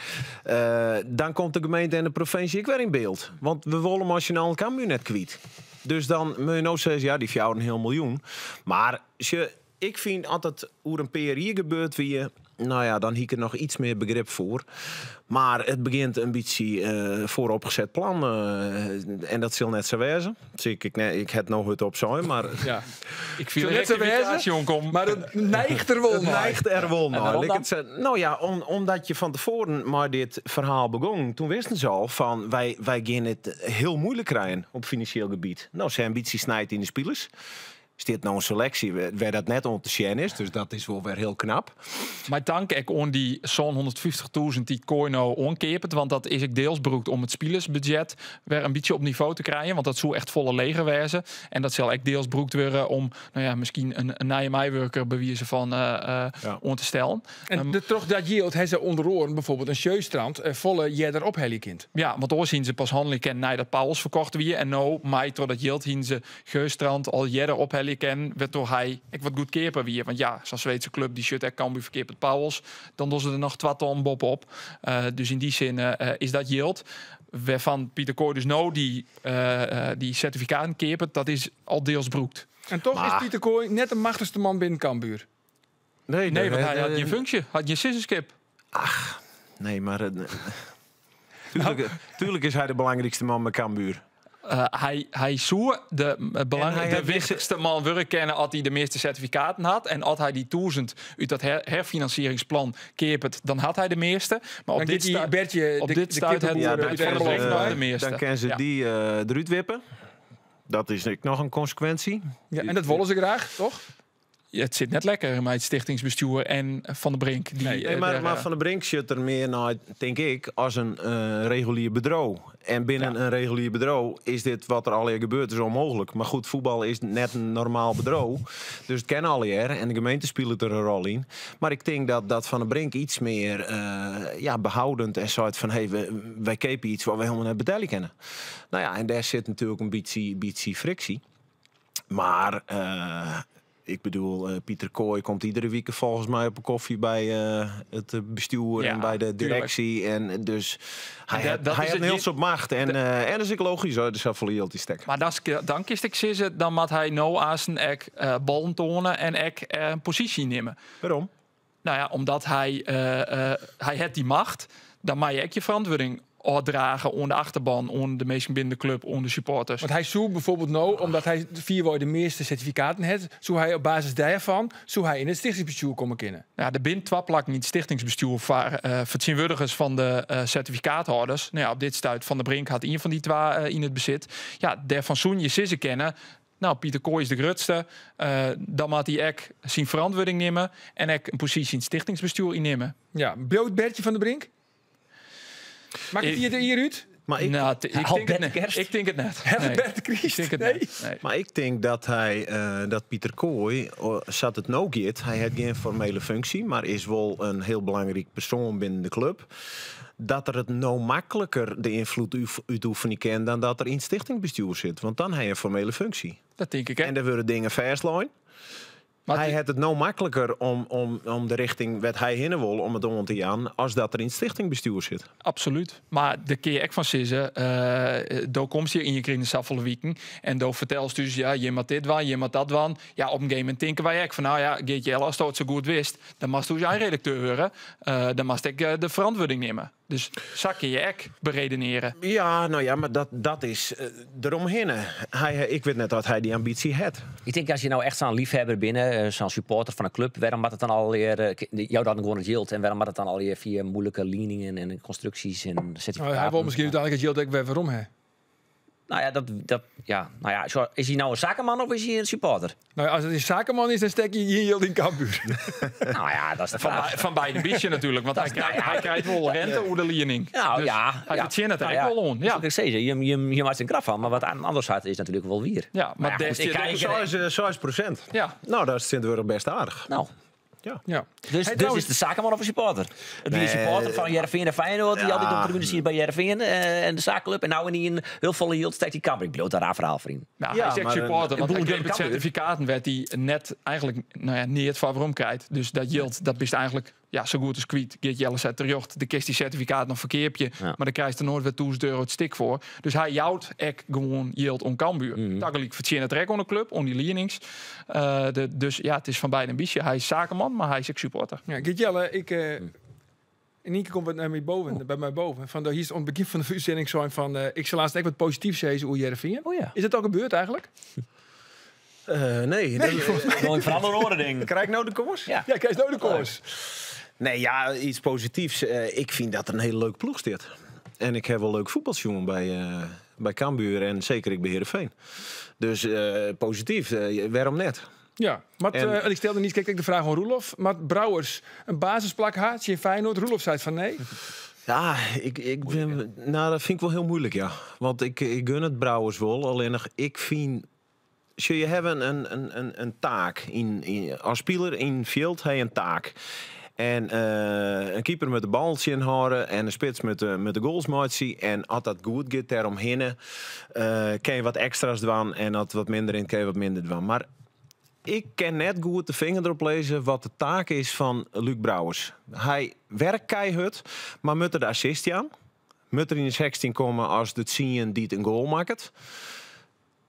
dan komt de gemeente en de provincie ook weer in beeld. Want we willen nationaal Cambuur net kwijt. Dus dan moet je nou zeggen, ja, die 4,5 miljoen. Maar ik vind altijd hoe een PRI gebeurt, wie je, nou ja, dan heb ik er nog iets meer begrip voor. Maar het begint een beetje vooropgezet plan. En dat zal net zo wezen. Zie ik, ik, nee, ik het nog het op zijn, maar Ja. Ik vind Zal net zo wezen, rectificatie, jong, kom. Maar het neigt er wel Het naar. neigt er wel En naar. waarom Laat ik dan? het zeggen. Nou ja, omdat je van tevoren maar dit verhaal begon. Toen wisten ze al van wij gaan het heel moeilijk krijgen op financieel gebied. Nou, zijn ambitie snijdt in de spelers. Is dit nou een selectie waar dat net om te zien is? Dus dat is wel weer heel knap. Maar dank ik om die zo'n 150.000 die Kooij nou omkeert. Want dat is ik deels beroemd om het spelersbudget weer een beetje op niveau te krijgen. Want dat zou echt volle leger wezen. En dat zal ik deels beroemd worden om, nou ja, misschien een nieuwe meiwerker bij wijze van om te stellen. En de toch dat yield, hij ze onder oren bijvoorbeeld een Sjöstrand, volle jeder op kind. Ja, want oor zien ze pas handelen kennen nadat Pauwels verkocht wie. En nou, mij door dat yield zien ze Sjöstrand al jeder op ken, waardoor hij ik wat goed keerper wie. Want ja, zo'n Zweedse club die shut echt Cambuur verkeerd met Pauwels, dan doen ze er nog 2 ton bob op. Dus in die zin is dat yield. Waarvan Pieter Kooij dus nou die certificaten keerpert, dat is al deels broekt. En toch is Maar Pieter Kooij net de machtigste man binnen Cambuur. Nee, Nee, want nee, hij had nee. geen functie, had geen sissenskip. Ach, nee, maar tuurlijk is hij de belangrijkste man bij Cambuur. Hij zou de En hij de heeft wichtigste man willen kennen als hij de meeste certificaten had. En als hij die 1000 uit dat herfinancieringsplan keert, dan had hij de meeste. Maar Dan gaat die Bertje, op dit de stuit had kippenboer hij uit de Ermelo Brink nog voorbij. de meeste. Dan kunnen ze die eruit wippen. Dat is natuurlijk nog een consequentie. Ja, en dat willen ze graag, toch? Ja, het zit net lekker met het stichtingsbestuur en Van der Brink. Die, Nee, daar, maar Van der Brink zit er meer naar, denk ik, als een regulier bedrijf. En binnen een regulier bedrijf is dit wat er al hier gebeurt is onmogelijk. Maar goed, voetbal is net een normaal bedrijf. Dus het kennen al hier en de gemeente speelt er een rol in. Maar ik denk dat Van der Brink iets meer behoudend en soort van, hey, wij kepen iets wat we helemaal net betalen kennen. Nou ja, en daar zit natuurlijk een beetje frictie. Maar Pieter Kooij komt iedere week volgens mij op een koffie bij het bestuur en bij de directie. En dus Dat hij is heeft het een heel niet soort macht. En dat is ook logisch, hoor. Dus hij verliest die stek. Maar dat is, dan kiest ik zeggen, dan moet hij nou aan zijn ek ballen tonen en ek een positie nemen. Waarom? Nou ja, omdat hij heeft die macht. Dan mag je ook je verantwoording dragen onder de achterban, onder de meesten binnen de club, onder de supporters. Want hij zoekt bijvoorbeeld nou, omdat hij 4 woorden de meeste certificaten heeft, zou hij op basis daarvan, zou hij in het stichtingsbestuur komen kennen. Ja, de bin twee plak niet stichtingsbestuur voor vertegenwoordigers van de certificaathouders. Nou ja, op dit stuit Van der Brink had een van die twee in het bezit. Ja, daarvan zoen je sissen kennen. Nou, Pieter Kooij is de grootste. Dan moet hij ook zijn verantwoording nemen en ook een positie in het stichtingsbestuur innemen. Ja, bloot Bertje van der Brink? Maakt het hier de uit? Maar ik, Nou, ik Al denk het Bert net. Kerst? Ik denk het net. Hè, Nee. Bert Christ? Ik denk het Nee. net. Nee. Maar ik denk dat dat Pieter Kooij, oh, zat het nou gaat, hij heeft geen formele functie, maar is wel een heel belangrijk persoon binnen de club. Dat er het nou makkelijker de invloed uitoefenen kan dan dat er in het stichtingbestuur zit. Want dan heb je een formele functie. Dat denk ik, hè. En daar worden dingen vastlijn. Maar hij het heeft het nou makkelijker om de richting wat hij heen wil, om het om te gaan, als dat er in het stichtingbestuur zit. Absoluut. Maar de keer ik van Sissen, daar komt hier in je kring de saffele wieken en daar vertelst dus, ja, je moet dit wan, je moet dat wan. Ja, op een gegeven moment denken wij ook van, nou ja, Geert Jelle, als dat het zo goed wist, dan mag je redacteur worden. Dan mag ik de verantwoording nemen. Dus sa kin je ek beredenearje. Ja, no ja, mar dat is deromhinne. Hy, ik wit net oft hy dy ambysje hat. Ik tink as je no echt sa'n leafhawwer binne, sa'n supporter fan in klup, wêrom moat it dan allegear, jou dan gewoan it jild en wêrom moat it dan allegear fia moeilike lieningen en konstruksjes en sertifikaten? Hy wol miskien úteinlik it jild ek wer werom ha. Nou ja, dat, ja, nou ja, zo, is hy nou in sakeman of is hy in supporter? Nou, as it in sakeman is, dan stek je gjin jild yn Cambuur. Nou ja, dat is de Van, fraach. fan beide bytsje natuerlik, want hy krijt wol rente oer de liening. Nou Dus ja, hy ja. fertsjinnet der Nou ek ja, wol oan. Dat Ja. ik sizze, jim meitsje in grap fan, mar wat anders hat is natuerlik wol wier. Ja, mar ja, dêr goed, ik stiet kijk- 6%. Ja. Nou, dat is tsjintwurdich bêst aardich. Nou, Ja. Ja. dus, Hey, dus trouwens- is de zakenman of een supporter? Het wie een Nee. supporter van Hearrenveen en Feyenoord, die Ja. altyd op de tribune zit bij Hearrenveen en de zaakclub. En nou in die een heel volle jild steekt die Cambuur. Ik bedoel, dat raar verhaal, vriend. Nou, Ja, hy is ek maar supporter, een want hy boel kreeg het Cambuur. sertifikaten werd hij net eigenlijk nou ja, niet van waarom krijgt. Dus dat jild, dat bist eigenlijk ja, zo goed als kwijt. Geert Jelle zei terecht, de kist die certificaat nog verkeerpje, maar dan krijgt er nooit weer €1000 het stik voor. Dus hy jout ek gewoan jild oan Cambuur. Tagelyk fertsjinnet er ek oan de klup, oan dy lienings. Dus ja, it is fan beide in bytsje. Hy is sakeman, mar hy is ek supporter. Ja, Geert Jelle, ik, in één keer komt het naar mij boven, bij mij boven. Van, hier is aan het begin van de uitzending zo van, ik zal laatst echt wat positiefs zeggen over Hearrenveen. Oh ja. Is dat al gebeurd eigenlijk? Nee. Gewoon veranderen oren ding. Krijg ik nou de koers? Ja. Ja, krijg nou de koers. Nee, ja, iets positiefs. Ik vind dat een hele leuke ploeg dit. En ik heb wel leuk voetbaljongen bij Cambuur en zeker ik bij Heerenveen. Dus positief, waarom net? Ja, maar ik stelde niet, kijk, ik de vraag aan Roelof. Maar Brouwers, een basisplak haat in Feyenoord. Roelof zei van nee. Ja, ik ben, nou, dat vind ik wel heel moeilijk, ja. Want ik gun het Brouwers wel. Alleen nog, ik vind... Zul je hebben een taak. Als speler in veld heb je een taak. En een keeper met de bal inhouden en een spits met de goals maken. En als dat goed gaat daaromheen, kan je wat extra's doen. En als wat minder in, kan je wat minder doen. Maar ik kan net goed de vinger erop lezen wat de taak is van Luc Brouwers. Hij werkt keihard, maar moet er de assist aan? Moet er in de 16 komen als de zien die het een goal maakt?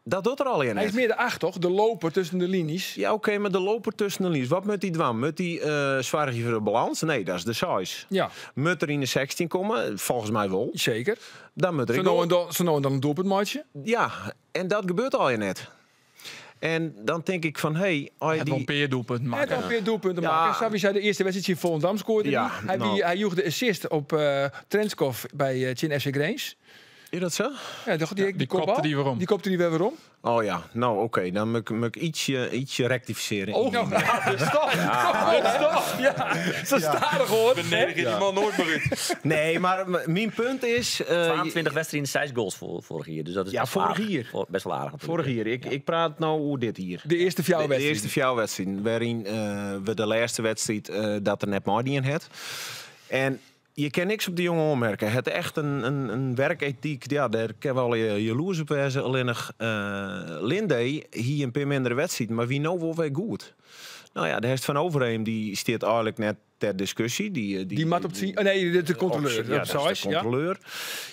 Dat doet er al in. Hij is meer de 8, toch? De loper tussen de linies. Ja, oké, maar de loper tussen de linies. Wat moet hij doen? Moet hij zorgen voor de balans? Nee, dat is de size. Ja. Moet er in de 16 komen? Volgens mij wel. Zeker. Dan moet er Zo een nou goal. en dan, zo nou en dan een doelpuntmatje. Ja, en dat gebeurt al je net. En dan denk ik van, hey, als je Het die... wel een paar doelpunten Hij maken. had alweer doelpunten Ja. maken. Sabi zei de eerste wedstrijd in Volendam scoorde Ja, hij. Hij, nou. hij joeg de assist op Trenskov bij Chin FC Grains. Is dat zo? Ja, toch, die die kopbal. kopte die weer om. Die kopte die weer weer om. Oh ja, nou oké, dan moet ik ietsje rectificeren. Oh, nou, ja, stop. Stop. Ja, zo stadig hoor. Beneden die man nooit meer uit. Nee, maar mijn punt is... 22 wedstrijden, 6 goals vorig jaar. Dus dat is Ja, best wel vorig aardig. jaar. Best wel aardig natuurlijk. Vorig jaar. Ik praat nou over dit hier. De eerste De fjouwerwedstrijd. eerste fjouwerwedstrijd, waarin we de laatste wedstrijd dat er net maar in het. En je kan niks op de jongen opmerken. Het echt een werkethiek, ja, daar kan wel je jaloers op wezen. Alleen nog, Linde, hier een paar mindere wedstrijd, maar wie nou wel weer goed. Nou ja, de rest van Overheem, die staat eigenlijk net ter discussie. Die mat op het zien. Oh, nee, de controleur. Op, ja, op dat is size, de ja. controleur.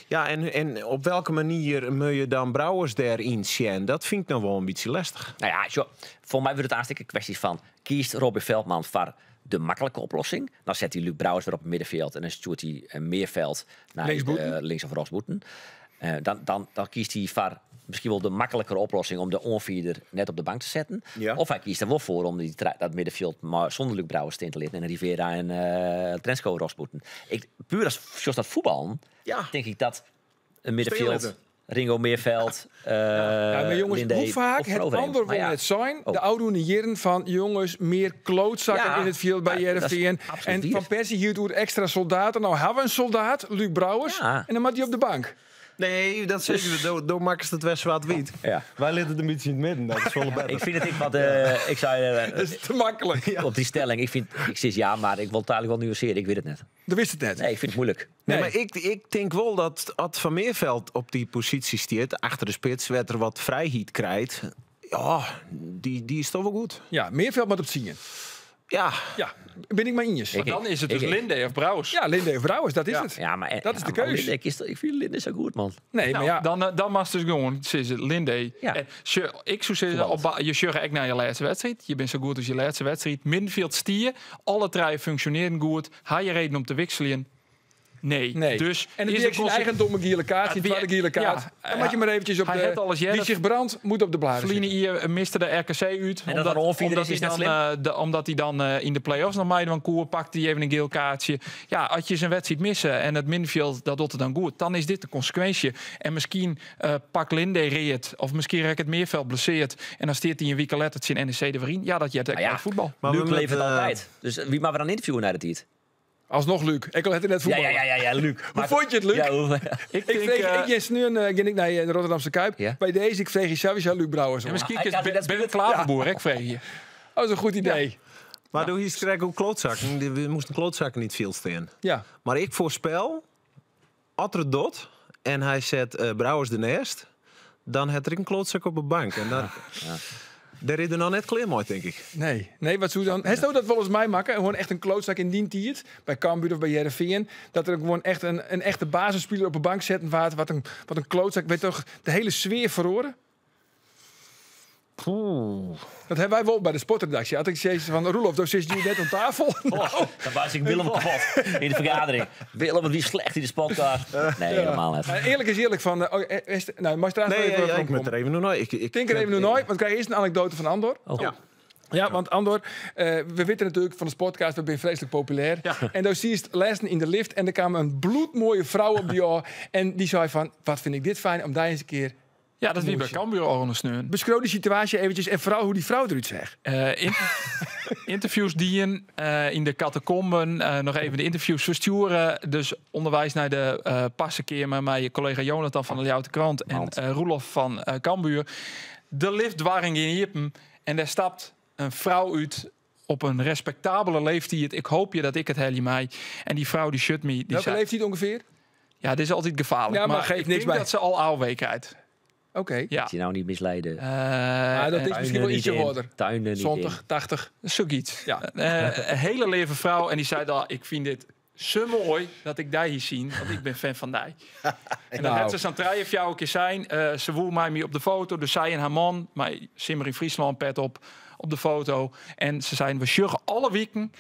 Ja, en op welke manier moet je dan Brouwers daarin zien? Dat vind ik nou wel een beetje lastig. Nou ja, zo, voor mij wordt het aanstek een kwestie van... kiest Robin Veldman voor de makkelijke oplossing? Dan zet hij Luc Brouwers weer op het middenveld... en dan stuurt hij Meerveld naar Linksboeten. links of rechtsboeten. Dan kiest hij voor misschien wel de makkelijkere oplossing... om de onvierder net op de bank te zetten. Ja. Of hij kiest er wel voor om dat middenveld maar zonder Luc Brouwers in te laten... en Rivera en Trensko rechtsboeten. Puur als zoals dat voetbal, denk ik dat een middenveld... Spelen. Ringo Meerveld, Ja, maar jongens, Linde, hoe vaak of het Overheem. ander Maar wil ja. het zijn, Oh. de oude jaren van jongens, meer klootzakken Ja. in het veld bij Ja, dat is Heerenveen. absoluut En waar. Van Persie hield hoe extra soldaten. Nou, hebben we een soldaat, Luc Brouwers, Ja. en dan moet hij op de bank. Nee, dat zeker. Door maken ze het best wat wiet. Ja. Wij liggen het een beetje in het midden. Dat is wel beter. Ik vind het ik wat. Ik zei Dat is te makkelijk. op die stelling. Ik vind, ik zeg ja, maar ik wil het eigenlijk wel nuanceren. Ik weet het net. Dat wist het net. Nee, ik vind het moeilijk. Nee, Nee. maar ik denk wel dat Ad van Meerveld op die positie stiert, achter de spits, werd er wat vrijheid krijgt. Ja, die is toch wel goed. Ja, Meerveld moet op het zien. Ja, Ja, ben ik maar injes. Ik- Dan is het dus ik- Linde of Brouwers. Ja, Linde en Brouwers, dat is het. Ja, maar Dat is ja, de maar keus. Linde, ik vind Linde zo goed, man. Nee, Nou, maar ja. Dan mag dus gewoon zeggen, Linde. Ja. En, ik zou zeggen, Voetballend. je sjugge echt naar je laatste wedstrijd. Je bent zo goed als je laatste wedstrijd. Middenveld stier. Alle drie functioneren goed. Ha je reden om te wisselen. Nee. Nee. Dus en het is is de zijn eigen domme gele kaart, zijn Ja, tweede gele kaart. ja. Dan moet je maar eventjes op Hij de... had alles Wie eerder- zich brandt, moet op de blaren Verliezen zitten. hier miste de RKC uit. En dat er een onvierder omdat is, hij is dan, omdat hij dan in de play-offs nog mij van Koer pakt, die even een geel kaartje. Ja, als je zijn wedstrijd missen en het middenveld dat doet het dan goed, dan is dit de consequentie. En misschien pak Linde reed, of misschien raakt het Meerveld blesseert en dan steert hij een week later het in NEC de Vrien. Ja, dat je het Maar ja, voetbal. Maar we Luc met, levert altijd. Dus wie maar we dan interviewen naar de tijd? Alsnog Luc. Ik al het net Ja, voetballen. ja, ja, ja, ja, Luc. Hoe vond je het, Luc? Ja, hoe, Ik Ik denk, vreeg, ik Jens, nu een, ging ik naar de Rotterdamse Kuip. Ja. Bij deze, ik vreeg je sowieso Luc Brouwers. ja, om. misschien Hij is gaat Ben, net ben spelen. Klaverboer, ik vreeg je. Dat is een goed idee. Maar doe hier krijg ik ook klootzakken. We moesten klootzakken niet veel staan. Ja. Maar ik voorspel, Atter dot en hij zet Brouwers de nest, dan had er een klootzak op de bank. En dan, daar is er nog net klaar mee, denk ik. Nee, nee, wat zou dan? Hij zou dat volgens mij maken. Gewoon echt een klootzak in dien tiert. Bij Cambuur of bij Heerenveen. Dat er gewoon echt een echte basisspeler op de bank zetten waard. Wat een klootzak. Weet toch de hele sfeer verloren? Poeh. Dat hebben wij wel bij de sportredactie. Had ik zoiets van Roelof, daar zit je net aan tafel. Nou, Dan was ik Willem kapot in de vergadering. Willem, wat wie slecht in de podcast. Nee, helemaal niet. Maar eerlijk is eerlijk van... nou, mag je trouwens Nee, nog even ja, ik moet rondkomen? er even nog nooit. Ik Denk er even nog nooit, want we krijgen eerst een anekdote van Andor. Oh. Ja. Ja, want Andor, we weten natuurlijk van de podcast, we zijn vreselijk populair. En daar zie je het lezen in de lift en er kwam een bloedmooie vrouw op die oor. En die zei van, wat vind ik dit fijn om daar eens een keer... Ja, dat wie bij Cambuur al een sneun. Beschreeuw die situatie eventjes en vooral hoe die vrouw eruit zegt. Interviews dienen in de catacomben. Nog even de interviews versturen. Dus onderwijs naar de passenkamer met je collega Jonathan van de Ljouwte Krant en Roelof van Cambuur. De lift dwarring in Jippen en daar stapt een vrouw uit op een respectabele leeftijd. Ik hoop je dat ik het helje mij. En die vrouw die shut me. Die Welke zei, leeftijd ongeveer? Ja, dit is altijd gevaarlijk. Ja, maar geeft ik niks denk bij. dat ze al oude krijgt. Oké. Ja. Dat je nou niet misleiden. Ah, dat is misschien wel niet ietsje in. harder. Tuinen niet Zondag, 80. Zoiets. Ja. Een hele lieve vrouw. En die zei dan, ik vind dit zo mooi dat ik daar hier zie. Want ik ben fan van die. En dan Nou. had ze zo'n trui of jou een keer zijn. Ze woel mij mee op de foto. Dus zij en haar man. Maar Simmer in Friesland pet op de foto. En ze zeiden, we sjuggen alle weken.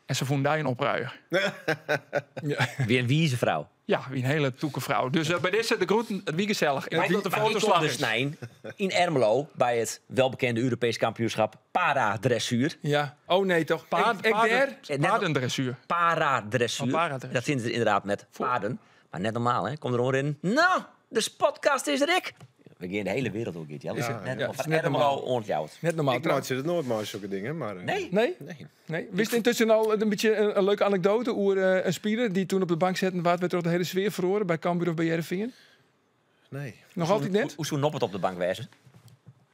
En ze vonden daar een opruier. in. Weer een wieze vrouw. Ja, wie een hele toeke vrouw. Dus bij deze, de groeten, het wie gezellig. Ik hoop dat de Maar ik foto kom slag dus is. Snijn in Ermelo bij het welbekende Europees kampioenschap paradressuur. Ja. Oh nee, toch? Ik daar? Paardendressuur. Paradressuur. Oh, paradressuur. Dat vinden ze inderdaad met paarden. Maar net normaal, hè? Kom er in. Nou, de podcast is er ik. We gaan de hele wereld ook, Geert. Ja, net, Ja, of is net Ermelo normaal. ontjouwd. Net normaal. Ik maak het nooit maar zulke dingen, maar... Nee? Nee? Nee. Nee. Wist intussen al een beetje een leuke anekdote over een speler die toen op de bank zat en waar werd door de hele sfeer verloren bij Cambuur of bij Heerenveen? Nee. Nog altijd net? Hoe zo'n Noppert op de bank wijzen?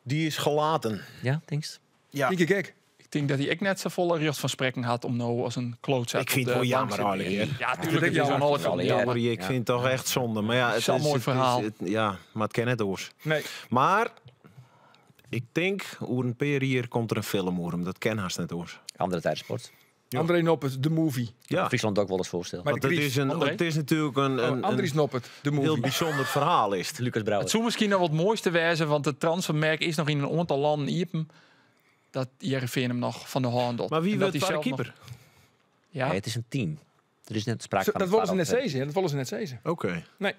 Die is gelaten. Ja, denkst? Ja. Denk ik gek. Ik denk dat hij ik net zo volle recht van spreken had om nou als een klootzak Ik vind op het de wel bank jammer zitten. eigenlijk. hè. Ja, tuurlijk. Het is jammer. aan alle kanten Ja. jammer. Jammer, ik vind het toch echt zonde. Maar ja, het Zo'n is mooi het is- verhaal. ja, maar het kan net oors. Nee. Maar ik denk, oer een per hier komt er een film over hem. Dat ken haast net oors. Andere tijdsport. André Noppert, de movie. Ja. Friesland ook wel eens voorstellen. Maar Want de het Gries. is, een, André? het is natuurlijk een, Oh, Andries Noppert, de heel movie. bijzonder verhaal is het. Lucas Brouwer. Het zou misschien nog wat mooiste wezen, want het transfermerk is nog in een aantal landen iepen. Dat Heerenveen hem nog van de hand doet. Maar wie En dat wordt hij de zelf nog- keeper? Ja. Nee, het is een team. Er is net sprake Zo, van Dat een willen ze net paar zezen. hè? Dat willen ze net zezen. Oké. Nee.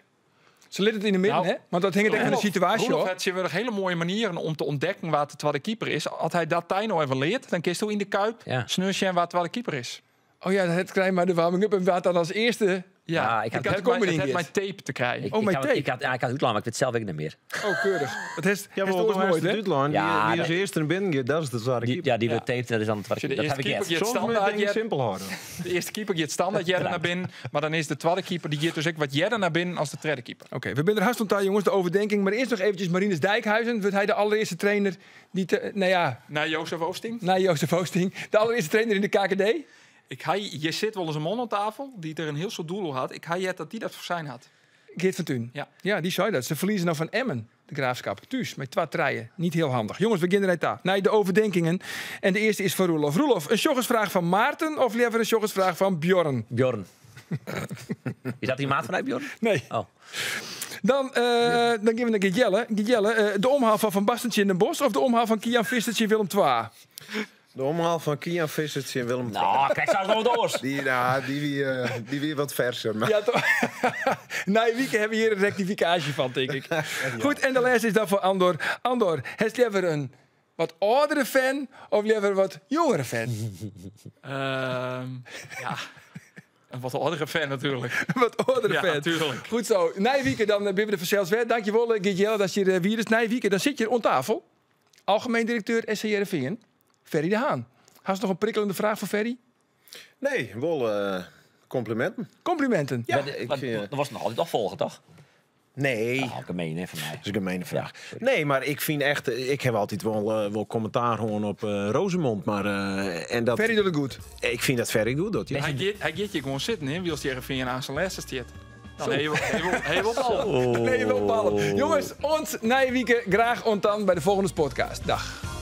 Ze liet het in de midden, Nou, hè? Want dat hing het echt van de situatie, Roelof hoor. had ze hele mooie manieren om te ontdekken waar de tweede keeper is. Als hij dat tijd nou even leert, dan kiest hij in de kuip Ja. sneusje en waar de tweede keeper is. Oh ja, het krijgt maar de warming-up en waar dan als eerste... Ja, Ja, ik had- het de comedy het had in mijn tape te krijgen. Ik, Oh, ik mijn had, tape. Ik had, ja, ik had het maar ik weet het zelf ook niet meer. Oh, keurig. Het is, Ja, het maar is nooit, hè? Duitsland, Ja, wie als dat- eerste naar binnen gaat, dat is de zware Die, keeper. ja, die we taped, dat is dan het Als je de Dat heb eerste ik keeper net. gaat Soms moet je standaard, dingen Jet- simpel houden. de eerste keeper gaat standaard Jelle naar binnen, maar dan is de tweede keeper die gaat dus ik wat Jelle naar binnen als de derde keeper. Oké, we zijn er haast om jongens, de overdenking. Maar eerst nog eventjes Marinus Dijkhuizen. Wordt hij de allereerste trainer die... Te, nou ja, Naar Jozef Oosting. na Jozef Oosting. De allereerste trainer in de KKD? Je zit wel eens een man aan tafel die er een heel soort doel had. Ik had dat die dat voor zijn had. Geert van Thun. Ja. Ja, die zei dat. Ze verliezen nou van Emmen, de Graafschap. Thuis, met twee treien. Niet heel handig. Jongens, we beginnen daar. Nee, de overdenkingen. En de eerste is van Roelof. Roelof, een joggersvraag van Maarten of liever een joggersvraag van Bjorn? Bjorn. Is dat die maat vanuit Bjorn? Nee. Oh. Dan, dan gaan we naar Geert Jelle. Geert Jelle, de omhaal van Van Bastentje in Den Bosch of de omhaal van Kian Vissertje in Willem II? De omhaal fan Kian Visser tsjin Willem II. Nou, kijk, zou het nog wat Die, nou, die, wie, die wie wat verser. Maar... Ja, toch? Na een week hebben we hier een rectificatie van, denk ik. Goed, en de les is dan voor Andor. Andor, heeft liever een wat oudere fan of liever wat jongere fan? Ja, een wat oudere fan natuurlijk. Een wat oudere Ja, fan. natuurlijk. Goed zo. Na week dan ben we er vanzelfs weer. Dankjewel, Geert Jelle, dat je er weer is. Na week dan zit je om tafel. Algemeen directeur SC Heerenveen, Ferry de Haan. Had je nog een prikkelende vraag voor Ferry? Nee, wel complimenten. Complimenten. Ja, Maar, ik maar vind, dat was nog altijd opvolger, toch? Nee. Oh, gemeen, hè, van mij. Dat is een gemene vraag. Nee, maar ik vind echt... Ik heb altijd wel commentaar gewoon op Roozemond. Maar, en dat, Ferry doet het goed. Ik vind dat Ferry goed doet, ja. Hij gaat je gewoon zitten, hè? Wiels Heerenveen aan zijn lessen zit. Dan heb je wel ballen. Nee, wel ballen. Jongens, ons na je weekend graag ontdan bij de volgende podcast. Dag.